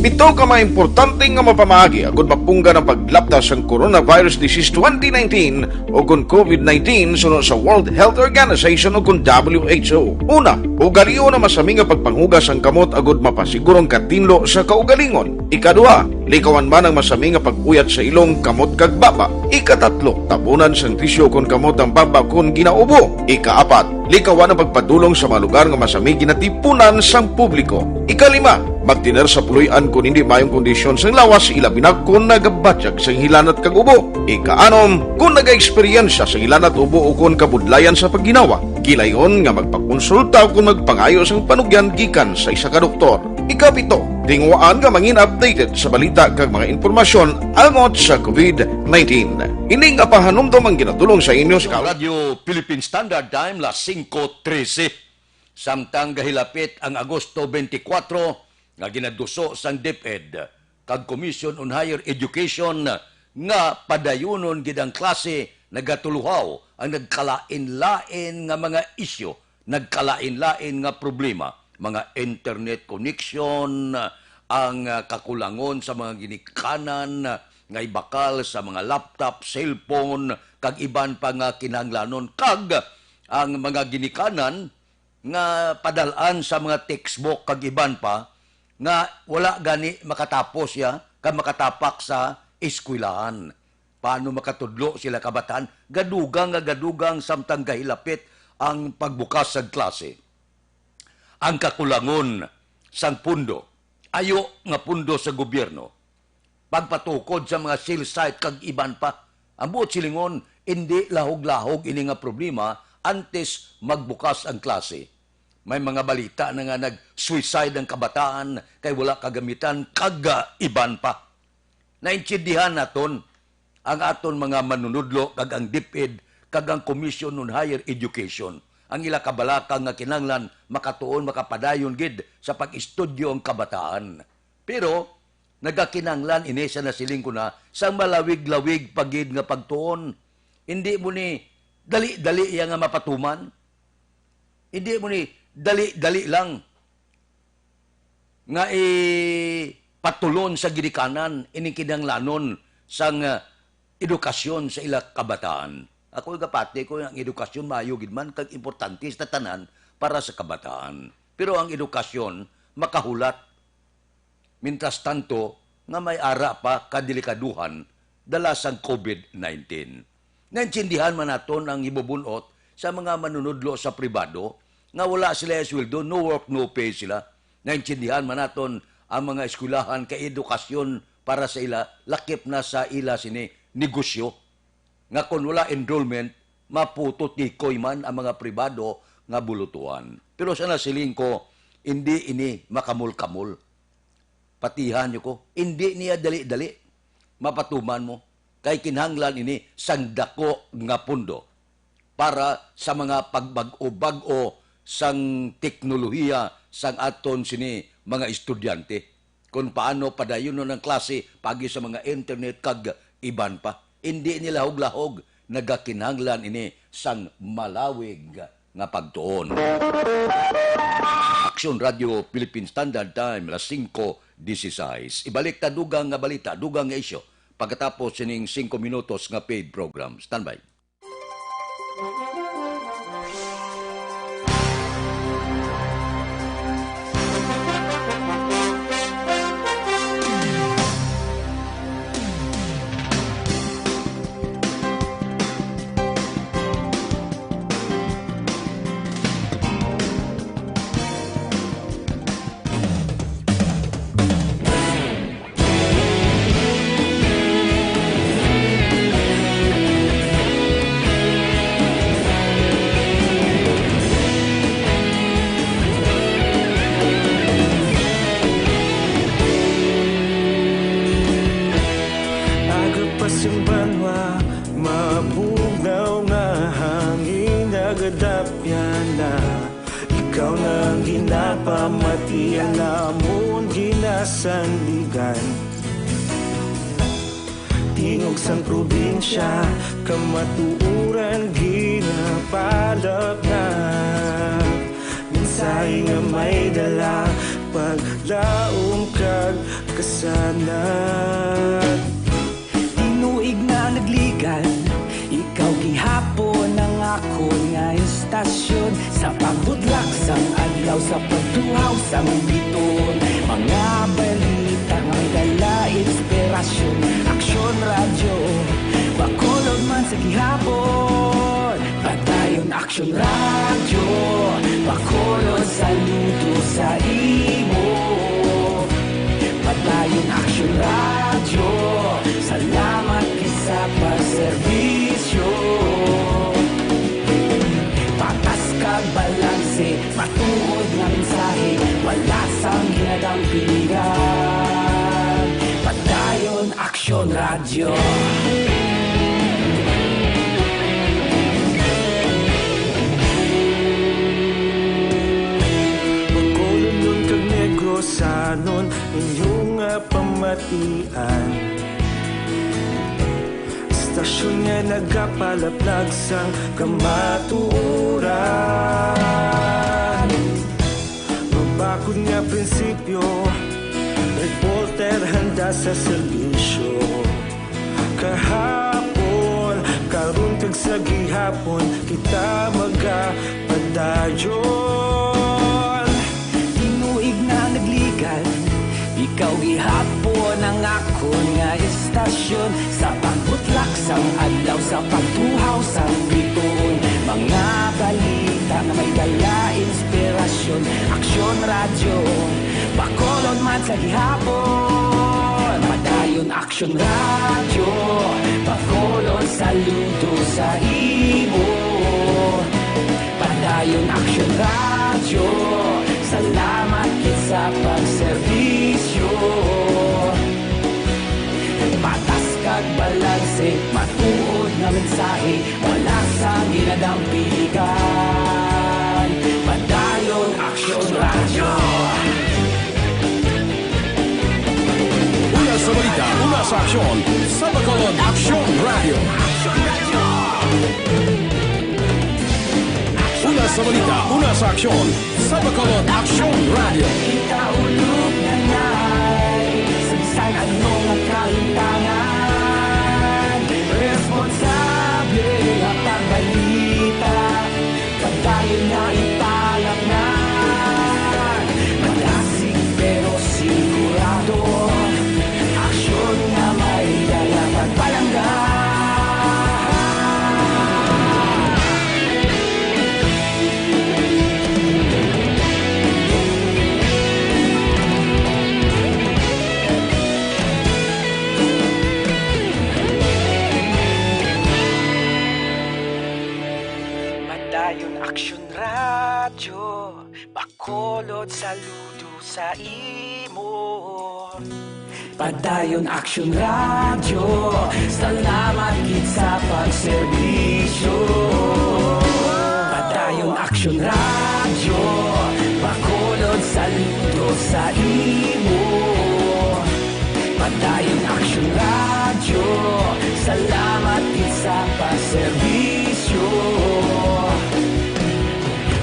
Pito ka mga importante nga mapamaagi agud mapunggan ang paglaptas sang coronavirus disease twenty nineteen o kon COVID nineteen suno sa World Health Organization o kon W H O. Una, ugalion ang masami nga pagpanghugas sang kamot agud mapasiguro ang katinlo sa kaugalingon. Ikaduha, likawan man ang masami nga pag-uyat sa ilong, kamot kag baba. Ikatatlo, tabunan sang tisyu kon kamot ang baba kon ginaubo. Ikaapat, likawan ang pagpadulong sa mga lugar nga masami ginatipunan sang publiko. Ikalima, magtener sa puloy-an kon hindi maayong kondisyon sang lawas, ilabi na kon nagabatyag sang hilanat kag ubo. Ikaanom, kon nagaeksperyensya sang hilanat, ubo, o kon kabudlayan sa pagginawa, gilayon nga magpakonsulta o kon magpangayo sang panugyan gikan sa isa ka doktor. Ikapito, tinguhaan nga mangin updated sa balita kag mga impormasyon angot sa COVID nineteen. Ini nga pahanumdom ang ginadul-ong sa inyo sa Radyo Philippine Standard Time, las singko trese. Samtang gahilapit ang Agosto twenty-four nga ginaduso sang DepEd kag Commission on Higher Education nga padayunon gid ang klase, nagatuluhaw ang nagkalain-lain nga mga isyu, nagkalain-lain nga problema, mga internet connection, ang, ah, kakulangon sa mga ginikanan nga ibakal sa mga laptop, cellphone, kag iban pa nga kinahanglanon, kag ang mga ginikanan nga padal-an sa mga textbook kag iban pa nga wala gani makatapos ya kag makatapak sa eskwelahan. Paano makatudlo sila kabataan? Gadugang nga gadugang samtang gahilapit ang pagbukas sa klase. Ang kakulangon sang pundo, ayo nga pundo sa gobyerno, pagpatukod sa mga cell site kag iban pa. Ang buot silingon, indi lahog-lahog ini nga problema antes magbukas ang klase. May mga balita na nga nag-suicide ang kabataan kay wala kagamitan kag, ah, iban pa. Naintindihan naton ang aton mga manunudlo kag ang DepEd kag ang Commission on Higher Education. Ang ila kabalaka nga kinahanglan makatuon, makapadayon gid sa pag-estudyo ang kabataan. Pero nagakinahanglan ini, sa nasiling ko na, sa malawig-lawig pa gid nga pagtuon. Hindi mo ni dali-dali iya nga mapatuman. Hindi mo ni dali-dali lang nga ipatulon sa ginikanan ining kinahanglanon sang, ah, edukasyon sa ila kabataan. Ako gapati ko ang edukasyon maayo gid man kag importante sa tanan para sa kabataan. Pero ang edukasyon makahulat, mientras tanto, nga may ara pa ka delikaduhan dala sang covid nineteen. Naintindihan man naton ang hibubun-ot sa mga manunudlo sa pribado nga wala sila sweldo, no work, no pay sila. Naintindihan man naton ang mga eskwelahan kay edukasyon para sa ila, lakip na sa ila sini negosyo, nga kon wala enrollment, maputotikoy man ang mga pribado nga bulutuan. Pero sa nasiling ko, hindi ini makamol-kamol. Patihan niyo ko, hindi niya dali-dali mapatuman mo, kay kinahanglan ini sang dako nga pondo para sa mga pagbag-o-bag-o sang teknolohiya sang aton sini mga estudyante, kung paano padayonon ang klase pagi sa mga internet kag iban pa. Hindi ni lahog-lahog, nagakinahanglan ini sang malawig nga pagtuon. Aksyon Radio Philippine Standard Time, alas singko disisais. Ibalik ta dugang nga balita, dugang nga isyu, pagkatapos sining singko minutos nga paid program. Standby. Aga pa sing banwa, mabugnaw nga hangin nagadapyan na. Ikaw na ang ginapamati, ang amon ginasandigan. Tingog sang probinsya, kamatuoran ginapalapnap. Mensahe nga may dala, paglaom kag kasanag. Tinuig na nagligan, ikaw gihapon ang akon nga istasyon. Sa pagbudlak sang adlaw, sa pagtuhaw sang bituon, mga balita nga may dala inspirasyon. Aksyon Radyo, Bacolod man sa gihapon. Padayon Aksyon Radyo, Bacolod, saludo sa imo. Padayon Aksyon Radyo, salamat gid sa pagserbisyo. Patas kag balanse, matuod nga mensahe, wala sang ginadampigan. Padayon Aksyon Radyo. Bacolodnon kag Negrosanon, inyo nga pamatian. Istasyon nga nagapalaplag sang kamatuoran. Mabakod nga prinsipyo, reporter handa sa serbisyo. Kahapon, karon kag sa gihapon, kita magapadayon. Tinuig na nagligan, ikaw gihapon ang akon nga istasyon. Sa pagbutlak sang adlaw, sa pagtuhaw sang bituon, mga balita nga may dala inspirasyon. Aksyon Radyo, Bacolod man sa gihapon. Padayon Aksyon Radyo, Bacolod, saludo sa imo. Padayon Aksyon Radyo, salamat gid sa pagserbisyo. Patas kag balanse, matuod nga mensahe, wala sang ginadampigan. Padayon Aksyon Radyo. Una sa balita, una sa aksyon, sa Bacolod Aksyon Radyo. Una Sa balita, una sa aksyon, sa Bacolod Aksyon Radio. Kita ulog na nai, sa bisan anong kalimtangan, responsable nga pagbalita, padayon na ipalatnan. Malasig pero sigurado, aksyon nga may dala pagpalangga. Padayon Aksyon Radyo, Bacolod, saludo sa imo. Padayon Aksyon Radyo, salamat gid sa pagserbisyo. Padayon Aksyon Radyo, Bacolod, saludo sa imo. Padayon Aksyon Radyo, salamat gid sa pagserbisyo.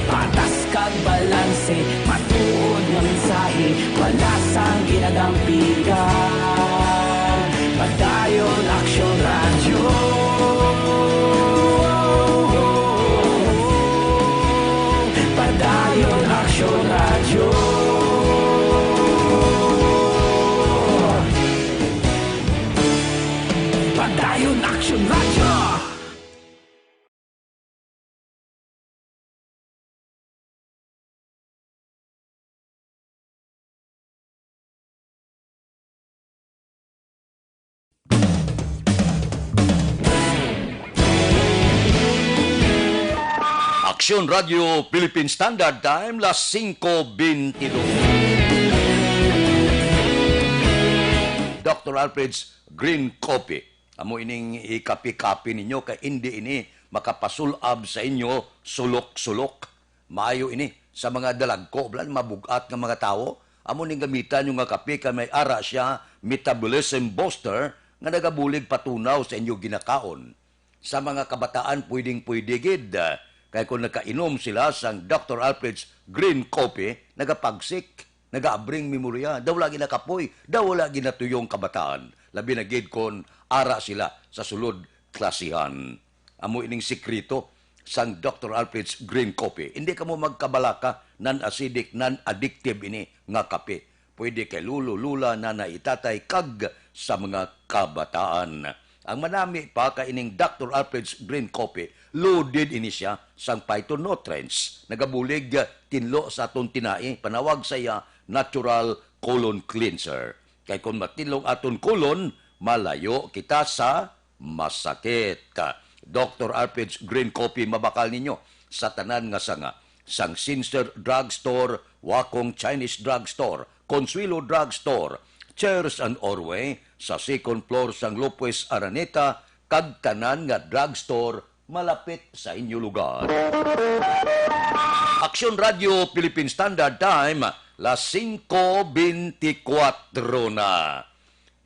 Patas kag balanse, matuod nga mensahe, wala sang ginadampigan. Padayon Aksyon Radyo. Padayon Aksyon Radyo. Padayon Aksyon Radyo. Aksyon Radio Philippine Standard Time, las singko bentidus. Doctor Alfred's Green Coffee. Amo ining ikapi-kapi ninyo, kay indi ini makapasul-ab sa inyo sulok-sulok. Maayo ini sa mga dalagko, blan, mabug-at nga mga tawo. Amo ning gamitan nyo nga kape, kay may ara siya, metabolism booster, nga nagabulig patunaw sa inyo ginakaon. Sa mga kabataan, pwedeng-pwede gid, ah, kay kung nakainom sila sang Doctor Alfred's Green Coffee, nagapagsik, nagaabring memorya, daw lagi nakapoy, daw wala ginatuyong kabataan. Labi na gid kon ara sila sa sulod klasihan. Amo ining sikreto sang Doctor Alfred's Green Coffee. Hindi kamo magkabalaka, non-acidic, non-addictive ini nga kape. Pwede kay lolo, lola, nanay, tatay, kag sa mga kabataan. Ang manami pa kay ining Doctor Alfred's Green Coffee, loaded ini siya sang phytonutrients. Nagabulig, ah, tinlo sa aton tinai, panawag sa iya natural colon cleanser. Kay kon matinlo ang aton colon, malayo kita sa masakit. Doctor Alfred's Green Coffee mabakal ninyo sa tanan nga sanga, sang Sincere Drugstore, Wakong Chinese Drugstore, Consuelo Drugstore, Cheers and Orway, sa second floor sang Lopez Araneta, kag tanan nga drugstore malapit sa inyo lugar. Aksyon Radio Philippine Standard Time, las singko bentikuwatro na.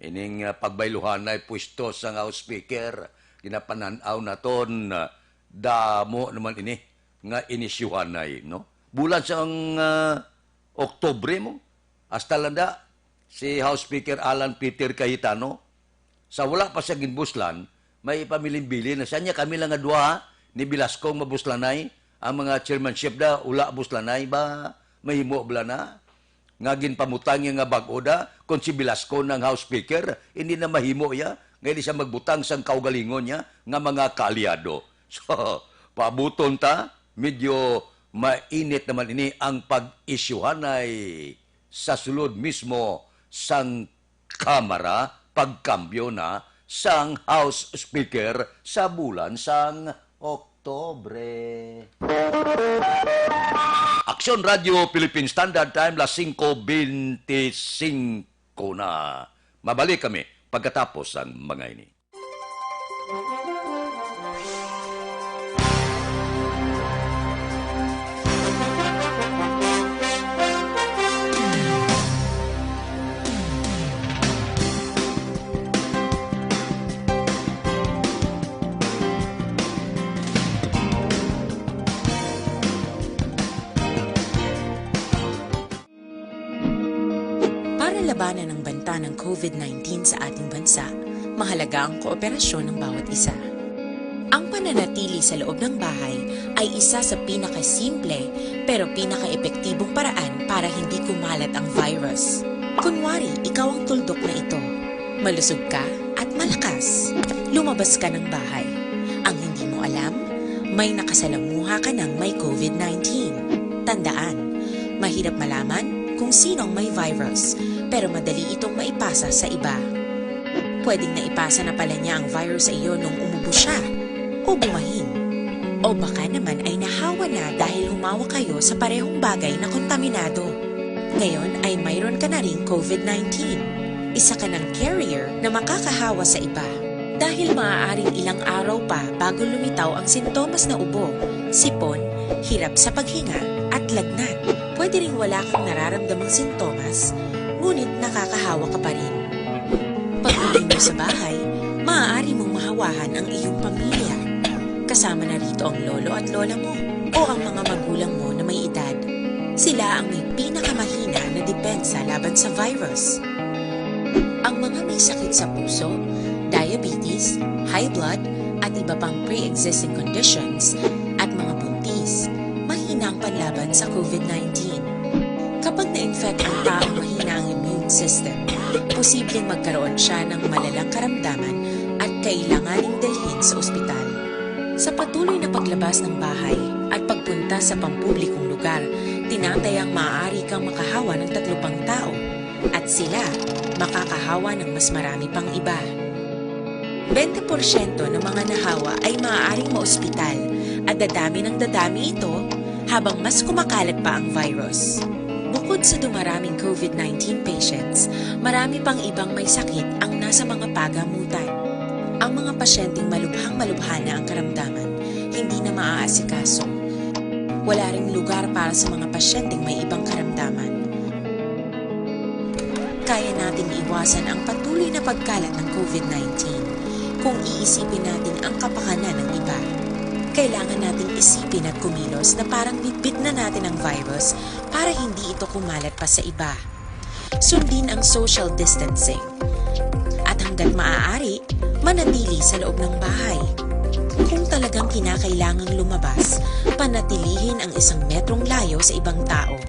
Ining, ah, pagbayluhanay pwesto sang House Speaker, ginapanan-aw naton, ah, damo naman ini nga inisyuhanay, no? Bulan sang, ah, Oktubre mo, hasta lang da, si House Speaker Alan Peter Cayetano, sa wala pa siya ginbuslan, may ipamilimbilin na siya. Niya kami lang nga duha, ni Velasco ang mabuslanay, ang mga chairmanship da, wala buslanay ba, mahimo bala na? Nga ginpamutang niya nga bag-o da, kung si Velasco nang House Speaker, hindi na mahimo ya, nga hindi siya magbutang sang kaugalingon niya nga mga kaalyado. So, paabuton ta, medyo mainit naman ini ang pag-isyuhanay sa sulod mismo sang Kamara, pagkambyo na sang House Speaker sa bulan sang Oktubre. Aksyon Radio Philippine Standard Time, las singko bentisinkwo na. Mabalik kami pagkatapos sang mga ini. Labanan ang banta ng COVID nineteen sa ating bansa, mahalaga ang kooperasyon ng bawat isa. Ang pananatili sa loob ng bahay ay isa sa pinakasimple pero pinakaepektibong paraan para hindi kumalat ang virus. Kunwari, ikaw ang tuldok na ito. Malusog ka at malakas. Lumabas ka ng bahay. Ang hindi mo alam, may nakasalamuha ka ng may COVID nineteen. Tandaan, mahirap malaman kung sino ang may virus, pero madali itong maipasa sa iba. Pwedeng naipasa na pala niya ang virus sa iyo nung umubo siya o bumahin. O baka naman ay nahawa na dahil humawak kayo sa parehong bagay na kontaminado. Ngayon ay mayroon ka na ring COVID nineteen. Isa ka ng carrier na makakahawa sa iba. Dahil maaaring ilang araw pa bago lumitaw ang sintomas na ubo, sipon, hirap sa paghinga, at lagnat. Pwede ring wala kang nararamdamang sintomas, ngunit nakakahawa ka pa rin. Pag-uwi mo sa bahay, maaari mong mahawahan ang iyong pamilya. Kasama na rito ang lolo at lola mo o ang mga magulang mo na may edad. Sila ang may pinakamahina na depensa laban sa virus. Ang mga may sakit sa puso, diabetes, high blood, at iba pang pre-existing conditions, at mga buntis, mahina ang panlaban sa COVID nineteen. Kapag na-infect ang taong mahina ang immune system, posibleng magkaroon siya ng malalang karamdaman at kailanganing dalhin sa ospital. Sa patuloy na paglabas ng bahay at pagpunta sa pampublikong lugar, tinatayang maaari kang makahawa ng tatlo pang tao at sila makakahawa ng mas marami pang iba. Bente porsyento ng mga nahawa ay maaaring maospital at dadami ng dadami ito habang mas kumakalat pa ang virus. Bukod sa dumaraming COVID nineteen patients, marami pang ibang may sakit ang nasa mga pagamutan. Ang mga pasyenteng malubhang-malubha na ang karamdaman, hindi na maaasikaso. Wala ring lugar para sa mga pasyenteng may ibang karamdaman. Kaya nating iwasan ang patuloy na pagkalat ng COVID nineteen kung iisipin natin ang kapakanan ng iba. Kailangan nating isipin at kumilos na parang bitbit na natin ang virus para hindi ito kumalat pa sa iba. Sundin ang social distancing. At hanggat maaari, manatili sa loob ng bahay. Kung talagang kinakailangang lumabas, panatilihin ang isang metrong layo sa ibang tao.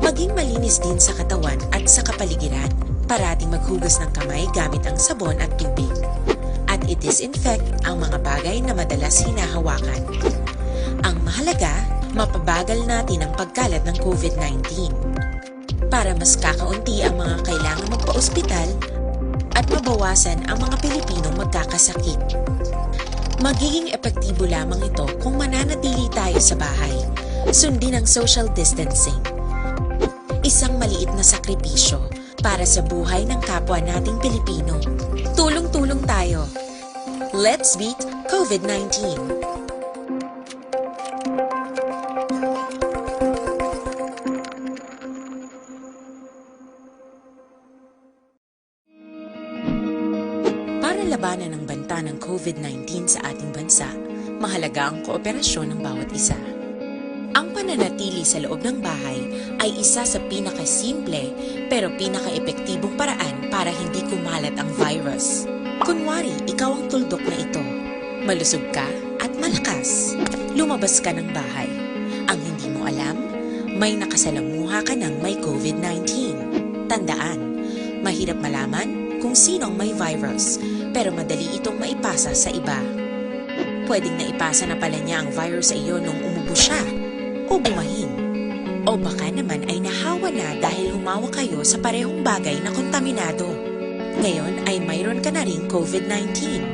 Maging malinis din sa katawan at sa kapaligiran. Parating maghugas ng kamay gamit ang sabon at tubig. At i-disinfect ang mga bagay na madalas hinahawakan. Ang mahalaga, mapabagal natin ang pagkalat ng COVID nineteen. Para mas kakaunti ang mga kailangang magpa-ospital at mabawasan ang mga Pilipinong magkakasakit. Magiging epektibo lamang ito kung mananatili tayo sa bahay. Sundin ang social distancing. Isang maliit na sakripisyo para sa buhay ng kapwa nating Pilipino. Tulong-tulong tayo. Let's beat COVID nineteen. Para labanan ang banta ng COVID nineteen sa ating bansa, mahalaga ang kooperasyon ng bawat isa. Ang pananatili sa loob ng bahay ay isa sa pinakasimple pero pinakaepektibong paraan para hindi kumalat ang virus. Kunwari, ikaw ang tuldok na ito. Malusog ka at malakas. Lumabas ka ng bahay. Ang hindi mo alam, may nakasalamuha ka ng may COVID nineteen. Tandaan, mahirap malaman kung sino ang may virus, pero madali itong maipasa sa iba. Pwedeng naipasa na pala niya ang virus sa iyo nung umubo siya o bumahin. O baka naman ay nahawa na dahil humawak kayo sa parehong bagay na kontaminado. Ngayon ay mayroon ka na ring COVID nineteen.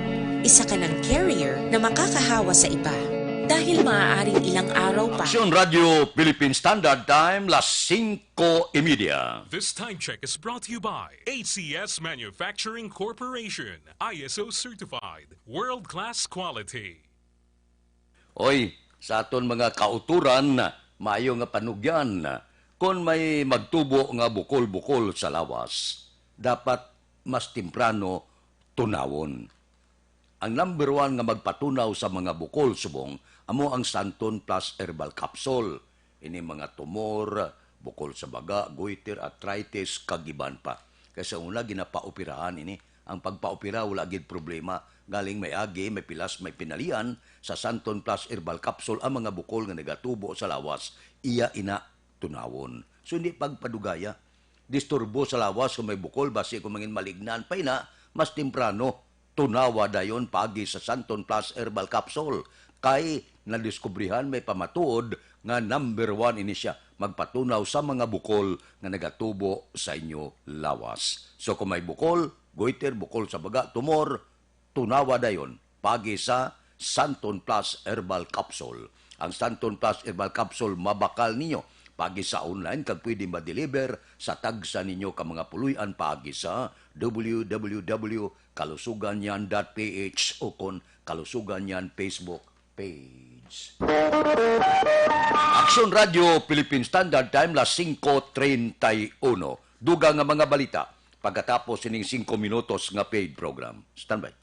Isa ka ng carrier na makakahawa sa iba. Dahil maaaring ilang araw pa. Aksyon Radio Philippine Standard Time, las singko y media. This time check is brought to you by A C S Manufacturing Corporation, I S O certified, world-class quality. Oy, sa aton mga kauturan, maayo nga panugyan, kon may magtubo nga bukol-bukol sa lawas, dapat mas temprano tunawon. Ang number one nga magpatunaw sa mga bukol subong amo ang Santon Plus Herbal Capsule. Ini mga tumor, bukol sa baga, goiter, arthritis, kag iban pa. Kay sa una, ginapaoperahan ini. Ang pagpaopera, wala gid problema. Galing may agi, may pilas, may pinalian, sa Santon Plus Herbal Capsule ang mga bukol nga nagatubo sa lawas. Iya ina tunawon. So, hindi pagpadugaya. Disturbo sa lawas kung may bukol, basi kung mangin malignan pa ina, mas temprano. Tunawa dayon paagi sa Santon Plus Herbal Capsule, kay nadiskubrihan may pamatuod nga number one ini siya magpatunaw sa mga bukol nga nagatubo sa inyo lawas. So kung may bukol, goiter, bukol sa baga, tumor, tunawa dayon paagi sa Santon Plus Herbal Capsule. Ang Santon Plus Herbal Capsule mabakal ninyo paagi sa online kag pwede ma-deliver sa tagsa ninyo ka mga puloy-an paagi sa w w w dot kalusugan yan dot p h o kon Kalusugan Yan Facebook page. Aksyon Radio Philippine Standard Time, las singko treinta y uno. Dugang nga mga balita pagkatapos sining singko minutos nga paid program. Standby.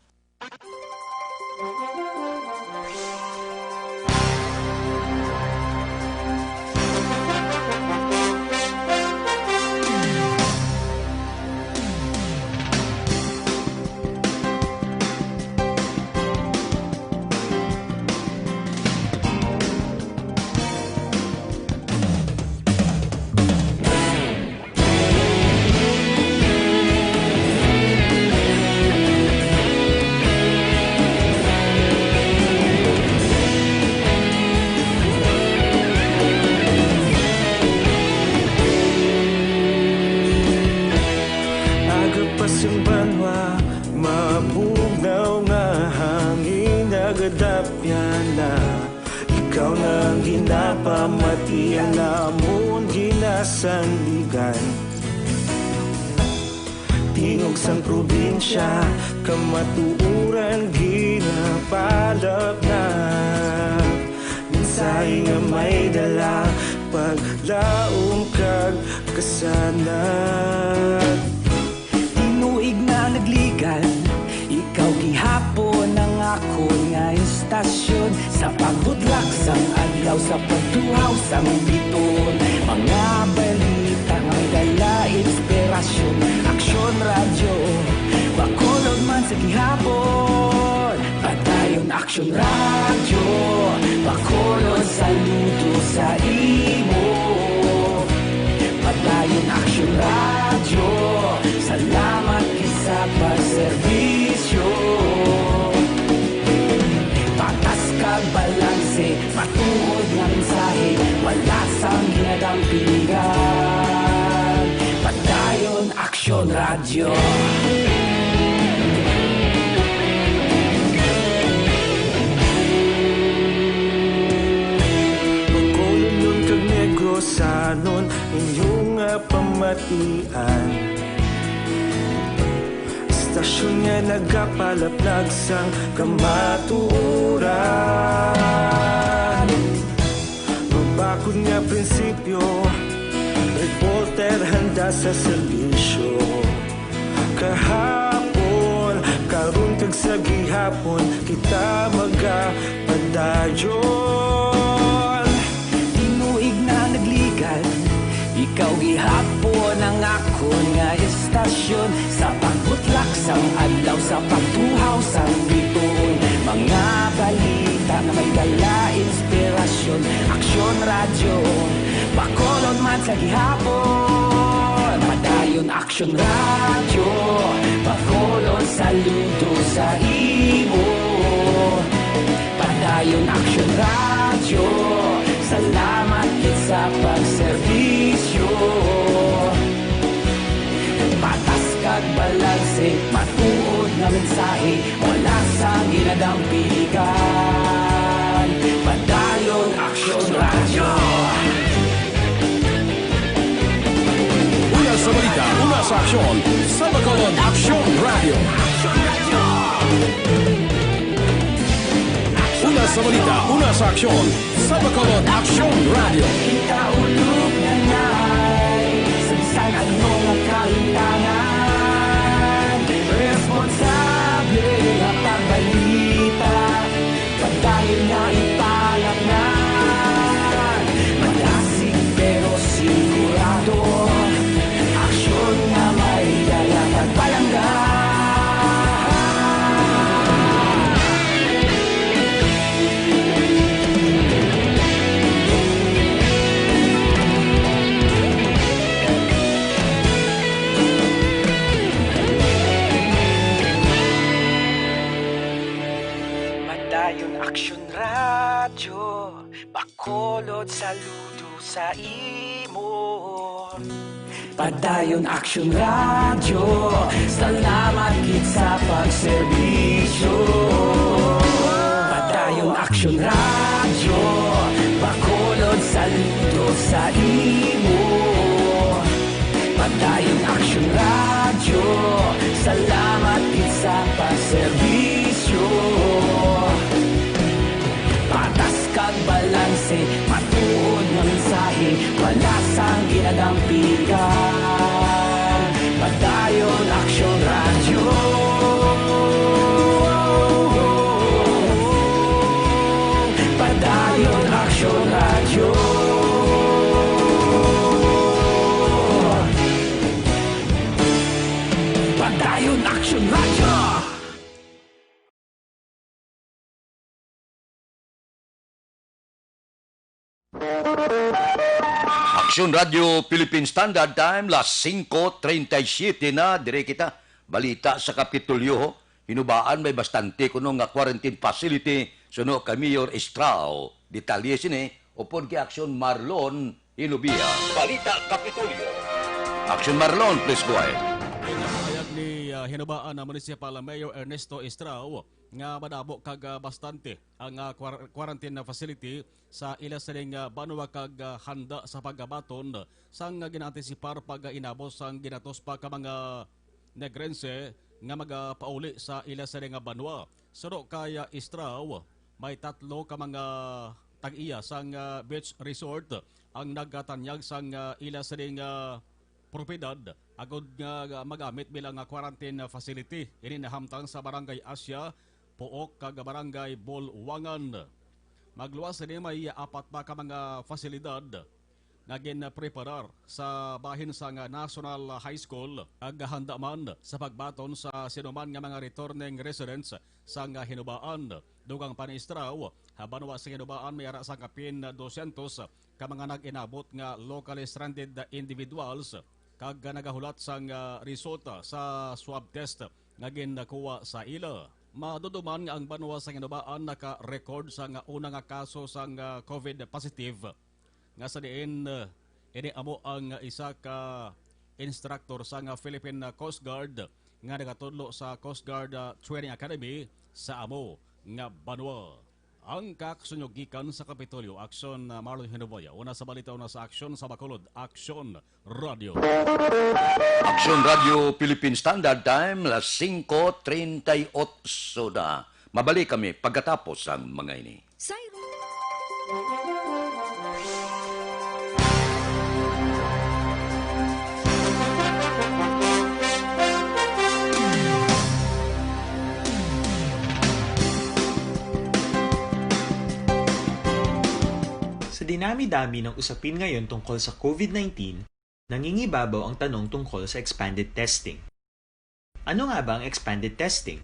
Aga pa sing banwa, mabugnaw nga hangin, nagadapyan na. Ikaw na ang ginapamatian namon, ginasandigan. Tingog sang probinsya, kamatuoran ginapalapnag. Mensahe nga may dala, paglaom kag kasanag. Tinuig na nagligan, ikaw gihapon ang akon nga istasyon. Sa pagbutlak sang adlaw, sa pagtuhaw sang bituon, mga balita nga may dala inspirasyon. Aksyon Radyo, Bacolod man sa gihapon. Padayon Aksyon Radyo, Bacolod, saludo sa imo. Padayon Aksyon Radyo, salamat gid sa pagserbisyo. Patas kag balanse, matuod nga mensahe, wala sang ginadampingan. Padayon Aksyon Radyo. Bacolodnon kag Negrosanon, inyo nga pamatian. Istasyon nga nagapalapnag sang kamatuoran. Mabakod nga prinsipyo, reporter handa sa serbisyo. Kahapon, karon kag sa gihapon, kita magapadayon. Tinuig na nagligan, ikaw gihapon ang akon nga istasyon. Sa pagbutlak sang adlaw, sa pagtuhaw sang bituon, mga balita nga may dala inspirasyon. Aksyon Radyo, Bacolod man sa gihapon. Padayon Aksyon Radyo, Bacolod, saludo sa imo. Padayon Aksyon Radyo, salamat gid sa pagserbisyo. Patas kag balanse, matuod nga mensahe, wala sang ginadampingan. Padayon Aksyon Radyo. Una sa balita, una sa aksyon, sa Bacolod Aksyon Radyo. Una sa balita, una sa aksyon, sa Bacolod Aksyon Radyo. Kita ulog na nay, sa bisan ano nga kalimtangan, responsable nga pagbalita, padayon nga ipalapngan. Malasig pero sigurado. Bacolod, saludo sa imo. Padayon Aksyon Radyo, salamat gid sa pagserbisyo. Padayon Aksyon Radyo, Bacolod, saludo sa imo. Padayon Aksyon Radyo, salamat gid sa pagserbisyo. Patas kag balanse, matuod nga mensahe, wala sang ginadampigan. Padayon Aksyon Radyo. Padayon Aksyon Radyo. Padayon Aksyon Radyo. Aksyon Radyo Philippine Standard Time, las singko treinta y siete na, dire kita. Balita sa Kapitolyo, ho. Hinubaan may bastante kuno nga quarantine facility, suno kay Mayor Estrao. Detalye sini, upod kay Aksyon Marlon Hinubia. Balita Kapitolyo. Aksyon Marlon, please go ahead. Ginapahayag ni, ah, Hinubaan na Municipal Mayor Ernesto Estrao nga madamo kag, ah, bastante ang, ah, kwar-, quarantine na facility sa ila sining, ah, banwa kag, ah, handa sa pagbaton sang, ah, ginaantisipar pag, ah, inabot sang ginatos pa ka mga Negrense nga magapauli sa ila sining, ah, banwa. Suno kay, ah, Estrao, may tatlo ka mga tag-iya sang, ah, beach resort ang nagatanyag sang, ah, ila sining, ah, propiedad agod nga magamit bilang, ah, quarantine facility. Ini nahamtang sa Barangay Asia, Pook, kag Barangay Bulwangan. Magluwas sini, may apat pa ka mga fasilidad nga ginpreparar sa bahin sang National High School, kag handa man sa pagbaton sa sinuman nga mga returning residents sang Hinubaan. Dugang pa ni Estrao, ha banwa sa Hinubaan may ara sang kapin dosyentos ka mga nag-inabot nga locally stranded individuals, kag nagahulat sang, ah, resulta sa swab test nga ginkuha sa ila. Maduduman nga ang banwa sa Hinubaan naka-record sang una nga kaso sang, ah, COVID positive, nga sa diin, ah, ini amo ang isa ka instructor sang Philippine Coast Guard nga nagatudlo sa Coast Guard, ah, Training Academy sa amo nga banwa. Ang kaaksyon nyo gikan sa Kapitolyo, Aksyon, ah, Marlon Hinubia. Una sa balita, una sa aksyon, sa Bacolod, Aksyon Radyo. Aksyon Radyo Philippine Standard Time, las singko treinta y ocho na. Mabalik kami pagkatapos sang mga ini. Cyrus. Sa dinami-dami ng usapin ngayon tungkol sa COVID nineteen, nangingibabaw ang tanong tungkol sa expanded testing. Ano nga ba ang expanded testing?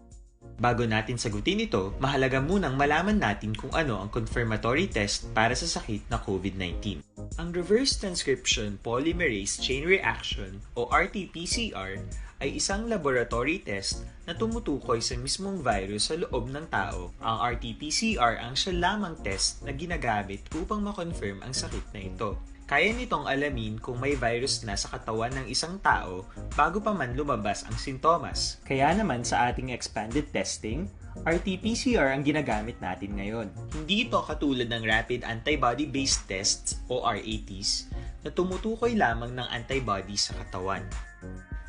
Bago natin sagutin ito, mahalaga munang malaman natin kung ano ang confirmatory test para sa sakit na COVID nineteen. Ang reverse transcription polymerase chain reaction o R T P C R ay isang laboratory test na tumutukoy sa mismong virus sa loob ng tao. Ang R T P C R ang siya lamang test na ginagamit upang ma-confirm ang sakit na ito. Kaya nitong alamin kung may virus na sa katawan ng isang tao bago pa man lumabas ang sintomas. Kaya naman sa ating expanded testing, R T P C R ang ginagamit natin ngayon. Hindi ito katulad ng rapid antibody-based tests o R A Ts na tumutukoy lamang ng antibody sa katawan.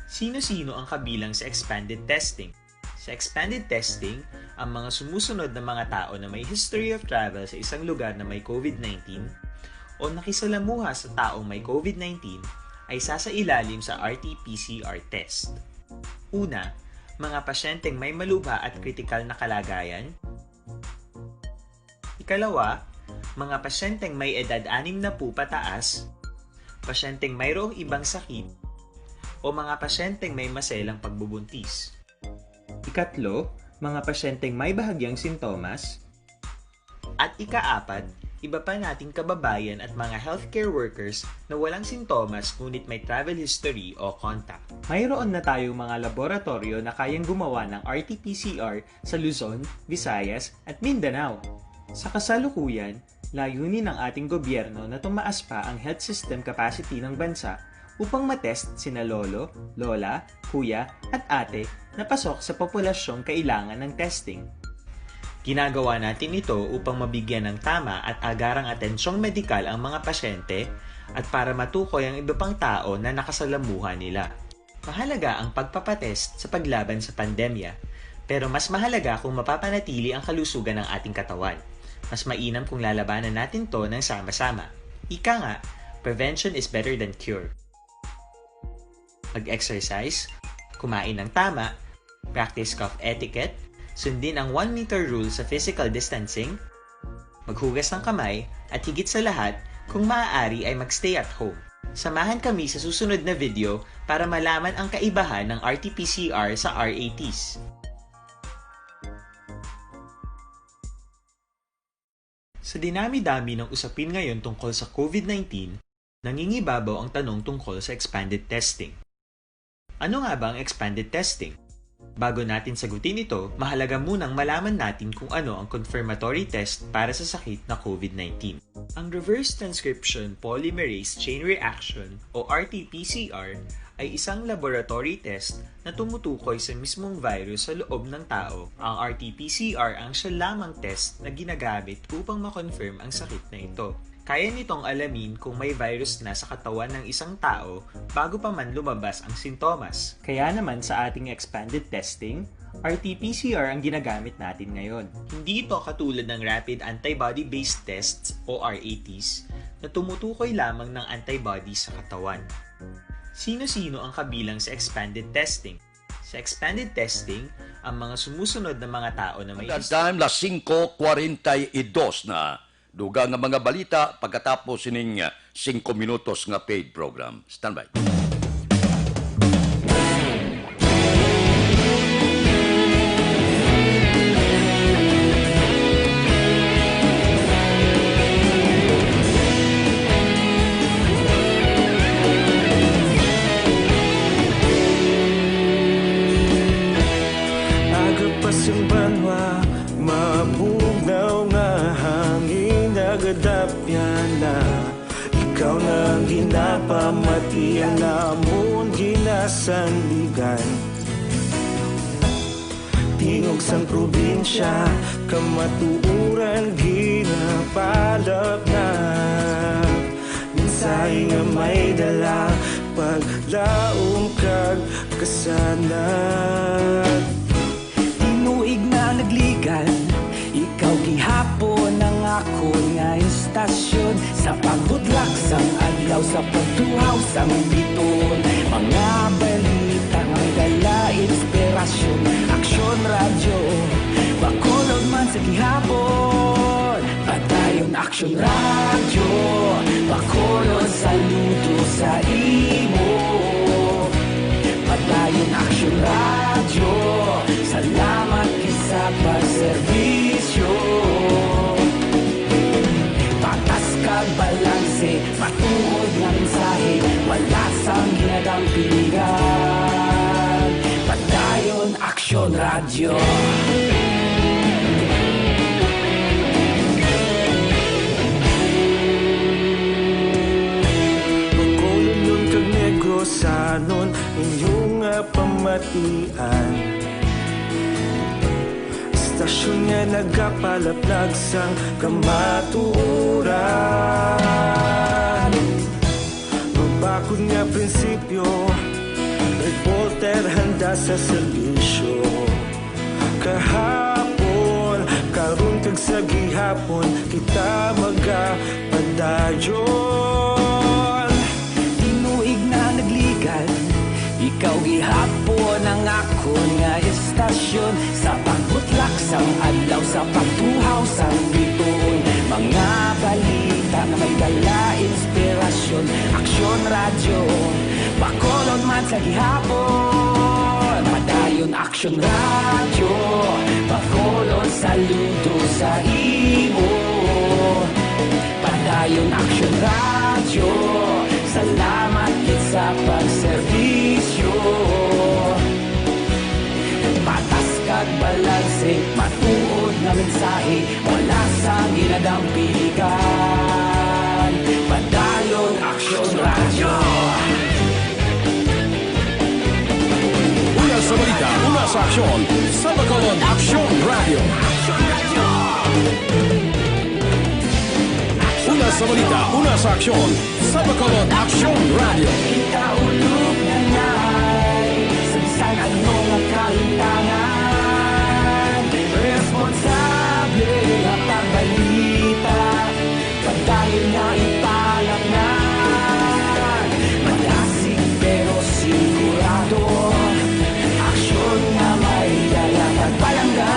Sino-sino ang kabilang sa expanded testing? Sa expanded testing, ang mga sumusunod na mga tao na may history of travel sa isang lugar na may COVID nineteen o nakisalamuha sa taong may COVID nineteen ay sasailalim sa R T P C R test. Una, mga pasyenteng may malubha at kritikal na kalagayan. Ikalawa, mga pasyenteng may edad anim na po pataas, pasyenteng mayroong ibang sakit, o mga pasyenteng may maselang pagbubuntis. Ikatlo, mga pasyenteng may bahagyang sintomas. At ikaapat, iba pa nating kababayan at mga healthcare workers na walang sintomas ngunit may travel history o contact. Mayroon na tayong mga laboratoryo na kayang gumawa ng R T P C R sa Luzon, Visayas, at Mindanao. Sa kasalukuyan, Layunin ng ating gobyerno na tumaas pa ang health system capacity ng bansa upang matest sina lolo, lola, kuya, at ate na pasok sa populasyong kailangan ng testing. Ginagawa natin ito upang mabigyan ng tama at agarang atensyong medikal ang mga pasyente at para matukoy ang iba pang tao na nakasalamuha nila. Mahalaga ang pagpapatest sa paglaban sa pandemya, pero mas mahalaga kung mapapanatili ang kalusugan ng ating katawan. Mas mainam kung lalabanan natin 'to ng sama-sama. Ika nga, prevention is better than cure. Mag-exercise, kumain ng tama, practice cough etiquette, sundin ang one meter rule sa physical distancing, maghugas ng kamay, at higit sa lahat, kung maaari ay mag-stay at home. Samahan kami sa susunod na video para malaman ang kaibahan ng R T P C R sa R A Ts. Sa dinami-dami ng usapin ngayon tungkol sa COVID nineteen, nangingibabaw ang tanong tungkol sa expanded testing. Ano nga ba ang expanded testing? Bago natin sagutin ito, mahalaga munang malaman natin kung ano ang confirmatory test para sa sakit na COVID nineteen. Ang reverse transcription polymerase chain reaction o R T P C R ay isang laboratory test na tumutukoy sa mismong virus sa loob ng tao. Ang R T P C R ang siya lamang test na ginagamit upang ma-confirm ang sakit na ito. Kaya nitong alamin kung may virus na sa katawan ng isang tao bago pa man lumabas ang sintomas. Kaya naman sa ating expanded testing, R T P C R ang ginagamit natin ngayon. Hindi ito katulad ng rapid antibody-based tests o R A Ts na tumutukoy lamang ng antibody sa katawan. Sino-sino ang kabilang sa expanded testing? Sa expanded testing, ang mga sumusunod na mga tao na may The his- time, las singko kwarenta y dos na. Dugang nga mga balita pagkatapos sining, ah, singko minutos nga paid program. Standby. Aga pa sing banwa, mabugnaw nga hangin nagadapyan na. Ikaw na ang ginapamati, ang amon ginasandigan. Tingog sang probinsya, kamatuoran ginapalapnap. Mensahe nga may dala, paglaom kag kasanag. Tinuig na nagligan, ikaw gihapon ang akon nga istasyon. Sa pagbutlak sang adlaw, sa pagtuhaw sang bituon, mga balita nga may dala inspirasyon. Aksyon Radyo, Bacolod man sa gihapon. Padayon Aksyon Radyo, Bacolod, saludo sa imo. Padayon Aksyon Radyo, salamat gid sa pagserbisyo. Patas kag balanse, matuod nga mensahe, wala sang ginadampingan. Padayon Aksyon Radyo. Bacolodnon kag Negrosanon, inyo nga pamatian. Istasyon nga nagapalaplag sang kamatuoran. Mabakod nga prinsipyo, reporter handa sa serbisyo. Kahapon, karon kag sa gihapon, kita magapadayon. Tinuig na nagligan, ikaw gihapon ang akon nga istasyon. Sa pagbutlak sang adlaw, sa pagtuhaw sang bituon, mga balita nga may dala inspirasyon. Aksyon Radyo, Bacolod man sa gihapon. Padayon Aksyon Radyo, Bacolod, saludo sa imo. Padayon Aksyon Radyo, salamat gid sa pagserbisyo. Patas kag balanse, matuod nga mensahe, wala sang ginadampingan. Sa aksyon, sa Bacolod Aksyon Radio. Una sa balita, una sa aksyon, sa Bacolod Aksyon Radio. Ikaulo na ngay, sa bisan ano nga kahintangan, responsable nga pagbalita. Padayon nga ipalapnan, malasig pero sigurado. Aksyon nga may dala kag palangga.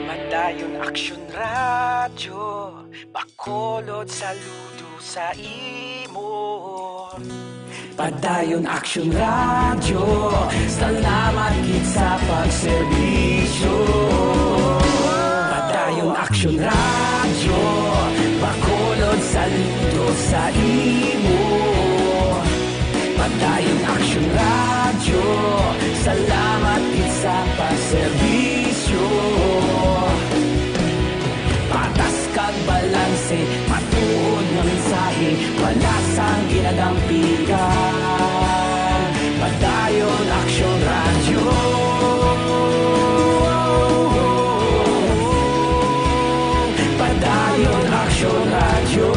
Padayon Aksyon Radyo, Bacolod, saludo sa imo. Padayon Aksyon Radyo, salamat gid sa pagserbisyo. Padayon Aksyon Radyo, Bacolod, saludo sa imo. Padayon Aksyon Radyo, salamat gid sa pagserbisyo. Patas kag balanse, matuod nga mensahe, wala sang ginadampigan. Padayon Aksyon Radyo. Padayon Aksyon Radyo.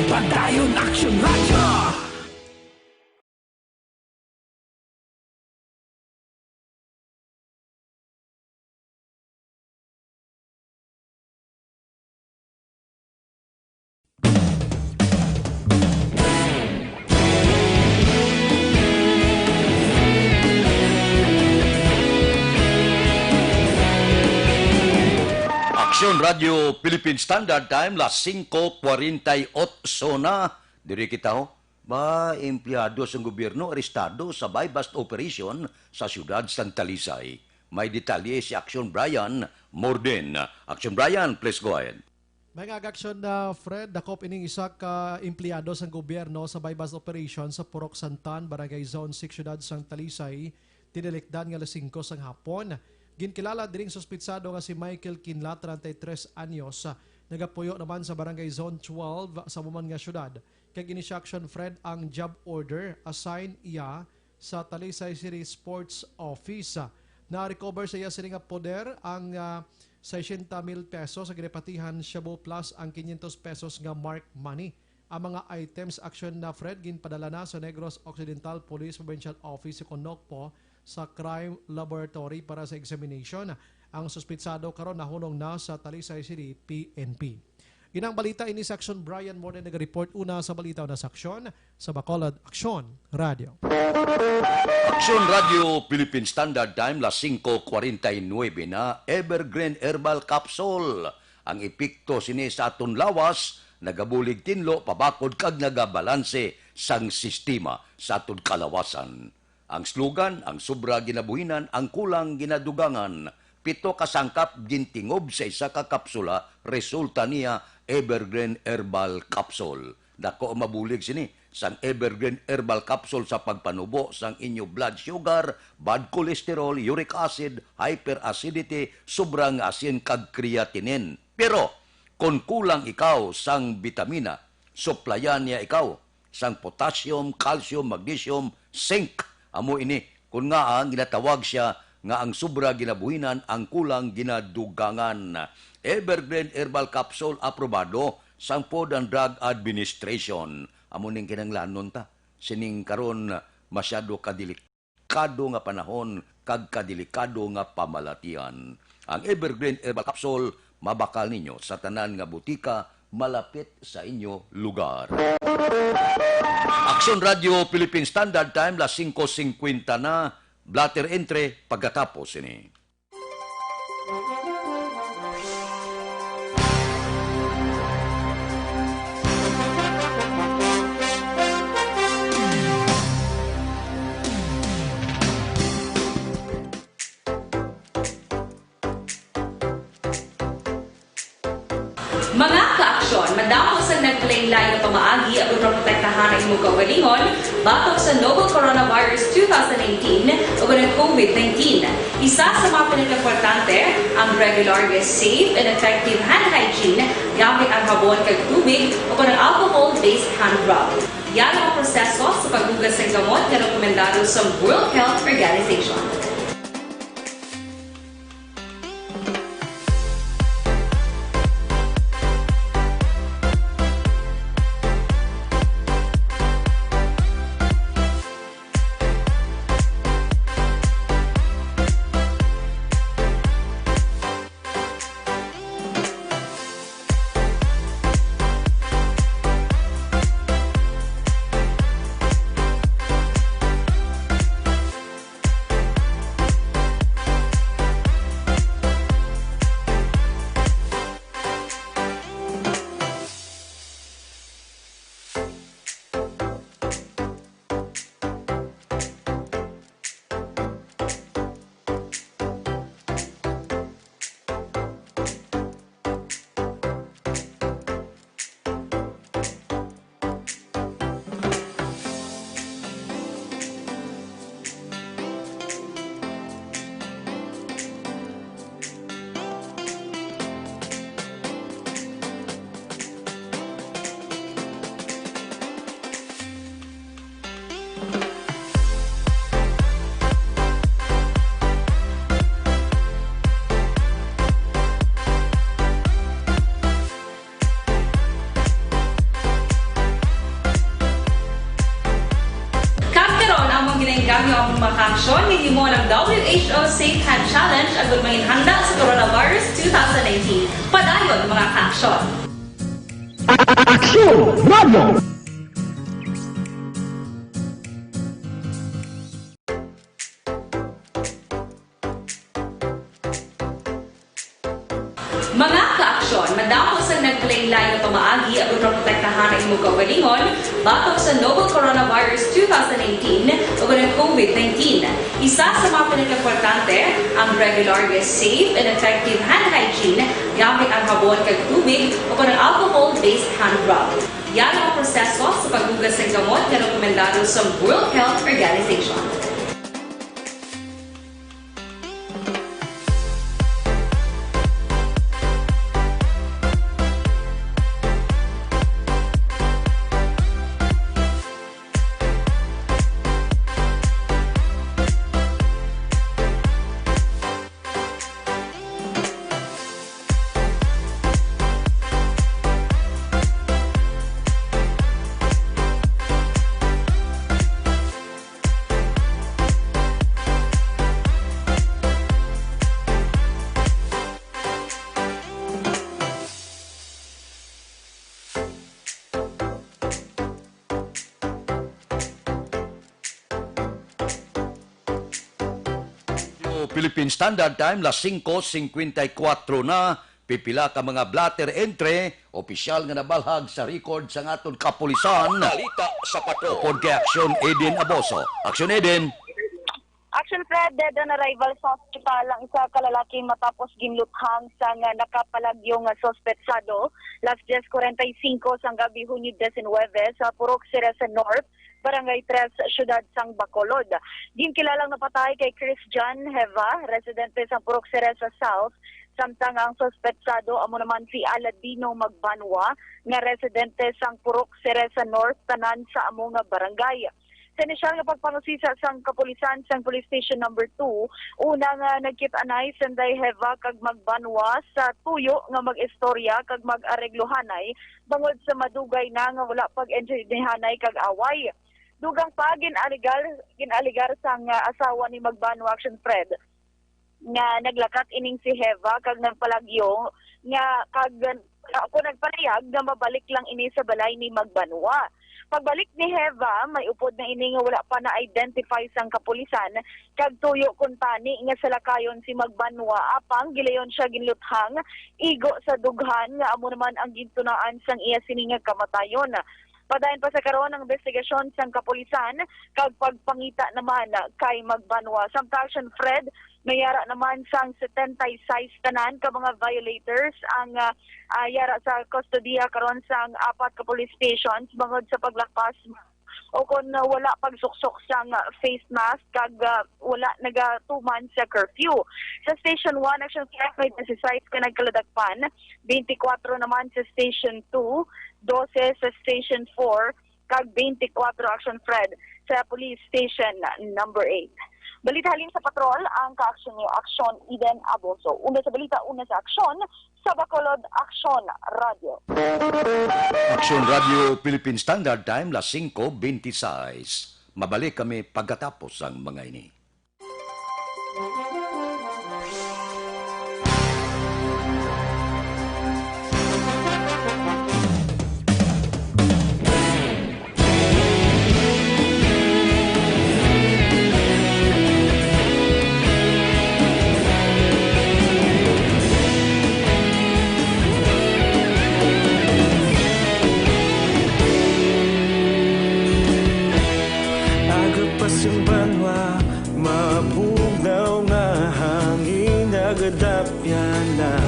Padayon Aksyon Radyo. Aksyon Radio Philippine Standard Time, las singko kwarenta y otso na. Diri kita, ho. Ba, empleyado sang gobyerno arestado sa buy-bust operation sa siyudad sang Talisay. May detalye si Aksyon Brian Morden. Aksyon Brian, please go ahead. May nga aksyon na, Fred, dakop ining isa ka empleyado sang gobyerno sa buy-bust operation sa Purok Santan, Barangay Zone six, siyudad sang Talisay, tinilikdan nga alas singko sang hapon. Ginkilala dining suspitsado nga si Michael Kinla, treinta y tres anyos, nagapuyo naman sa Barangay Zone twelve sa amo man nga siyudad. Kag ini siya aksyon, Fred, ang job order assign iya sa Talisay City Sports Office. Na-recover sa iya sini nga poder ang, ah, sesenta mil pesos sa ginapatihan shabu plus ang quinientos pesos nga marked money. Ang mga items, aksyon na, Fred, ginpadala na sa Negros Occidental Police Provincial Office sa CONOCPO sa crime laboratory para sa examination. Ang suspitsado karon nahunong na sa Talisay City P N P. Inang balita ini sa Aksyon. Brian Morden naga-report una sa balita na sa Aksyon sa Bacolod Aksyon Radio. Aksyon Radio Philippine Standard Time, las singko kwarenta y nuebe na. Evergreen Herbal Capsule. Ang epekto sini sa aton lawas nagabulig tinlo pabakod kag nagabalanse sang sistema sa aton kalawasan. Ang slogan, ang sobra ginabuhinan, ang kulang ginadugangan. Pito ka sangkap gintingob sa isa ka kapsula, resulta niya Evergreen Herbal Capsule. Dako ang mabulig sini sang Evergreen Herbal Capsule sa pagpanubo sang inyo blood sugar, bad cholesterol, uric acid, hyperacidity, sobra nga asin kag creatinine. Pero kon kulang ikaw sang bitamina, suplayan niya ikaw sang potassium, calcium, magnesium, zinc. Amo ini, kun ngaa ginatawag sia nga ang sobra ginabuhinan, ang kulang ginadugangan. Evergreen Herbal Capsule, aprobado sang Food and Drug Administration. Amo ning kinahanglanon ta sining karon, masyado ka delikado nga panahon kag kadelikado nga pamalatian. Ang Evergreen Herbal Capsule mabakal ninyo sa tanan nga butika malapit sa inyo lugar. Aksyon Radio Philippine Standard Time, las singko singkwenta na, blotter entry pagkatapos sini. Mga kaaksyon, madamo sang naglain-lain nga pamaagi ang pagprotektahan ang imong kaugalingon batok sa novel coronavirus two thousand nineteen o ang COVID nineteen. Isa sa mga pinakaimportante ang regular nga safe and effective hand hygiene gamit ang habon kag tubig o ang alcohol-based hand rub. Yan ang proseso sa paghugas sang gamot nga rekomendado sa World Health Organization. Kag karon, among ginainggangyo ang mga kaaksyon nga himo ng W H O Safe Hand Challenge agud manginhanda sa coronavirus two thousand nineteen. Padayon, mga kaaksyon. Aksyon Radio! Mga kaaksyon, madamo sang naglain-lain nga pamaagi ang pagprotektahan ang imong kaugalingon batok sa novel coronavirus two thousand nineteen o ang COVID nineteen. Isa sa mga pinakaimportante ang regular nga safe and effective hand hygiene gamit ang habon kag tubig o ang alcohol-based hand rub. Yan ang proseso sa paghugas sang gamot nga rekomendado sa World Health Organization. Philippine Standard Time, las singko singkwenta y kuwatro na. Pipila ka mga blotter entry, opisyal nga nabalhag sa record sang aton kapulisan. Balita sa Patrol. Upod kay Aksyon Eden Aboso. Aksyon Eden. Action Fred, dead on arrival sa ospital ang isa ka lalaki matapos ginluthang sang nakapalagyo nga suspetsado las diez cuarenta y cinco sang gabi, Hunyo diecinuebe, sa Purok Cereza North, Barangay Tres, Siyudad sang Bacolod. Ginkilalang napatay kay Chris John Heva, residente sa Purok Cereza South, samtang ang suspetsado amo naman si Aladino Magbanwa, nga residente sang Purok Cereza North, tanan sa amo nga barangay. Sa inisyal nga pagpangusisa sang kapulisan sang Police Station Number Two, una nga nagkit-anay si Inday Heva kag Magbanwa sa tuyo nga mag-istorya kag mag-areglohanay bangod sa madugay na nga wala pag-intindihanay kag away. Dugang pa, gin-alegar, gin-alegar sang, ah, asawa ni Magbanwa, Action Fred, nga naglakat ining si Heva kag nagpalagyo nga kag, ah, kung nagpanayag nga mabalik lang ini sa balay ni Magbanwa. Pagbalik ni Heva, may upod na ini nga wala pa na-identify sang kapulisan kag tuyo kuntani nga salakayon si Magbanwa, apang gilayon siya ginluthang igo sa dughan nga amo naman ang gintunaan sang iya sini nga kamatayon. Padayon pa sa karon ang investigasyon sang kapulisan kag pagpangita naman kay Magbanwa. Samtang Action Fred, may yara naman sang setenta y seis tanan ka mga violators ang, ah, ah, yara sa kustodiya karon sang apat ka police stations bangod sa paglakpas o kon, ah, wala pagsuksok sang, ah, face mask kag, ah, wala nagatuman sa curfew. Sa Station one, Action Fred, may dieciséis ka nagkaladakpan, twenty-four naman sa Station two, dose sa Station four, kag twenty-four Action Fred sa Police Station Number eight. Balita halin sa patrol, ang kaaksyon ni Aksyon Eden Aboso. Una sa balita, una sa aksyon, sa Bacolod, Aksyon Radyo. Aksyon Radyo Philippine Standard Time, las singko beintiseis. Mabalik kami pagkatapos sang mga ini. Aga pa sang banwa, mabugnaw nga hangin nagadapyan na.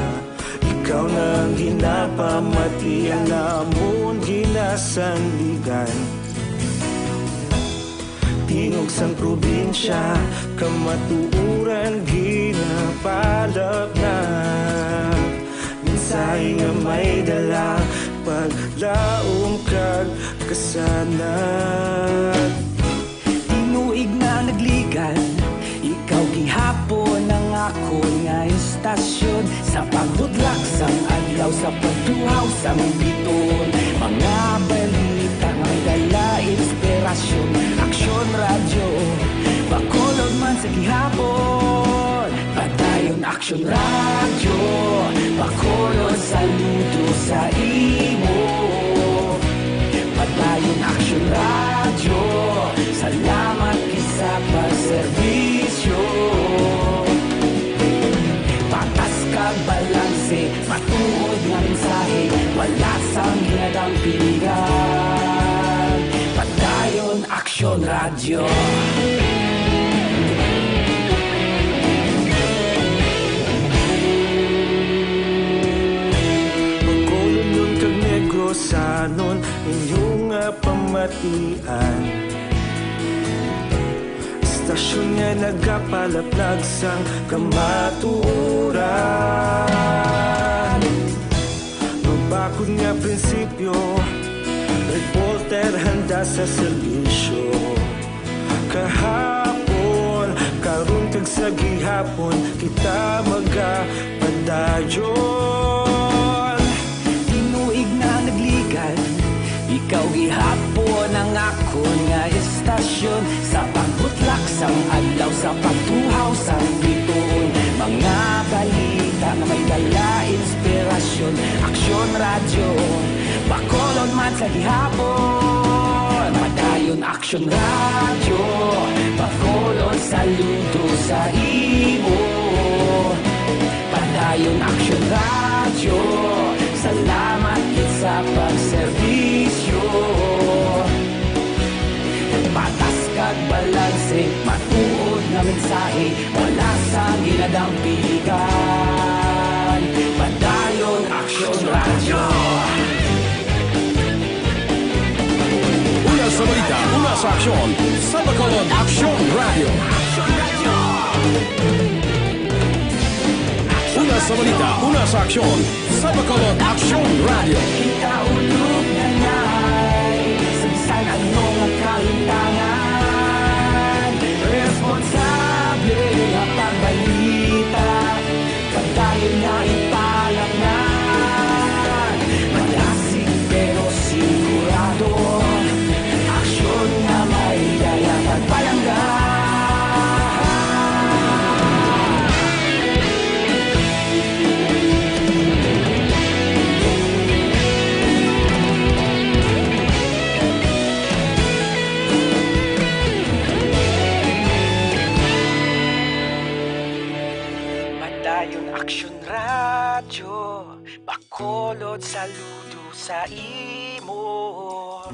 Ikaw na ang ginapamati, ang amon ginasandigan. Tingog sang probinsya, kamatuoran ginapalapnap. Mensahe nga may dala, paglaom kag kasanag. Tinuig na nagligan, ikaw gihapon ang akon nga istasyon. Sa pagbutlak sang adlaw, sa pagtuhaw sang bituon, mga balita nga may dala inspirasyon. Aksyon Radyo, Bacolod man sa gihapon. Padayon Aksyon Radyo, Bacolod, saludo sa imo. Padayon Aksyon Radyo, salamat gid sa pagserbisyo. Patas kag balanse, matuod nga mensahe, wala sang ginadampigan. Padayon Aksyon Radyo. Bacolod kag Negrosanon, inyo nga pamatian. Istasyon nga nagapalaplag sang kamatuoran. Mabakod nga prinsipyo, reporter handa sa serbisyo. Kahapon, karon kag sa gihapon, kita magapadayon. Tinuig na nagligan, ikaw gihapon ang akon nga istasyon. Sa pagbutlak sang adlaw, sa pagtuhaw sang bituon, mga balita nga may dala inspirasyon. Aksyon Radyo, Bacolod man sa gihapon. Padayon Aksyon Radyo, Bacolod, saludo sa imo. Padayon Aksyon Radyo, salamat gid sa pagserbisyo. Patas kag balanse, matuod nga mensahe, wala sang ginadampigan. Padayon Aksyon Radyo. Una sa balita, una sa aksyon, sa Bacolod Aksyon Radyo. Una sa balita, una sa aksyon, sa Bacolod Aksyon Radyo. Kita ulog na ngay, sa bisan ano nga kalintangan, responsable nga pagbalita. Padayon nga ipalapngan, malasig pero sigurado. Aksyon nga may dala pagpalangga. Padayon Aksyon Radyo, Bacolod, saludo sa imo.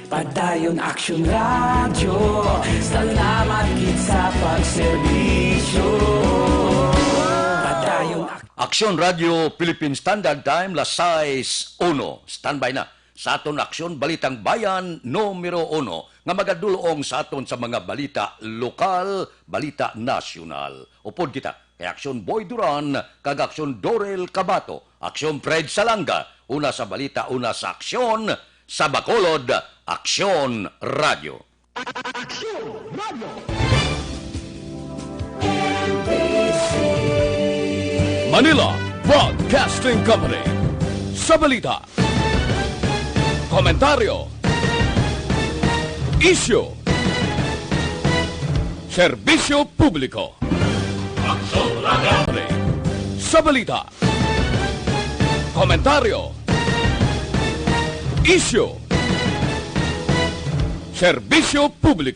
Padayon Aksyon Radyo, salamat gid sa pagserbisyo. Padayon Ak- Aksyon Radyo, Philippine Standard Time, las sais uno. Standby na sa aton Aksyon Balitang Bayan numero uno, nga magadulong sa aton sa mga balita lokal, balita nasyonal. Upod kita kay Aksyon Boy Duran kag Aksyon Dorel Cabato, Aksyon Fred Salanga, una sa balita, una sa aksyon, sa Bacolod, Aksyon Radyo. Aksyon Radyo. Manila Broadcasting Company. Sa balita, komentaryo, isyu, serbisyo publiko. Aksyon Radyo. Sa balita, komentaryo, isyu, serbisyo publiko.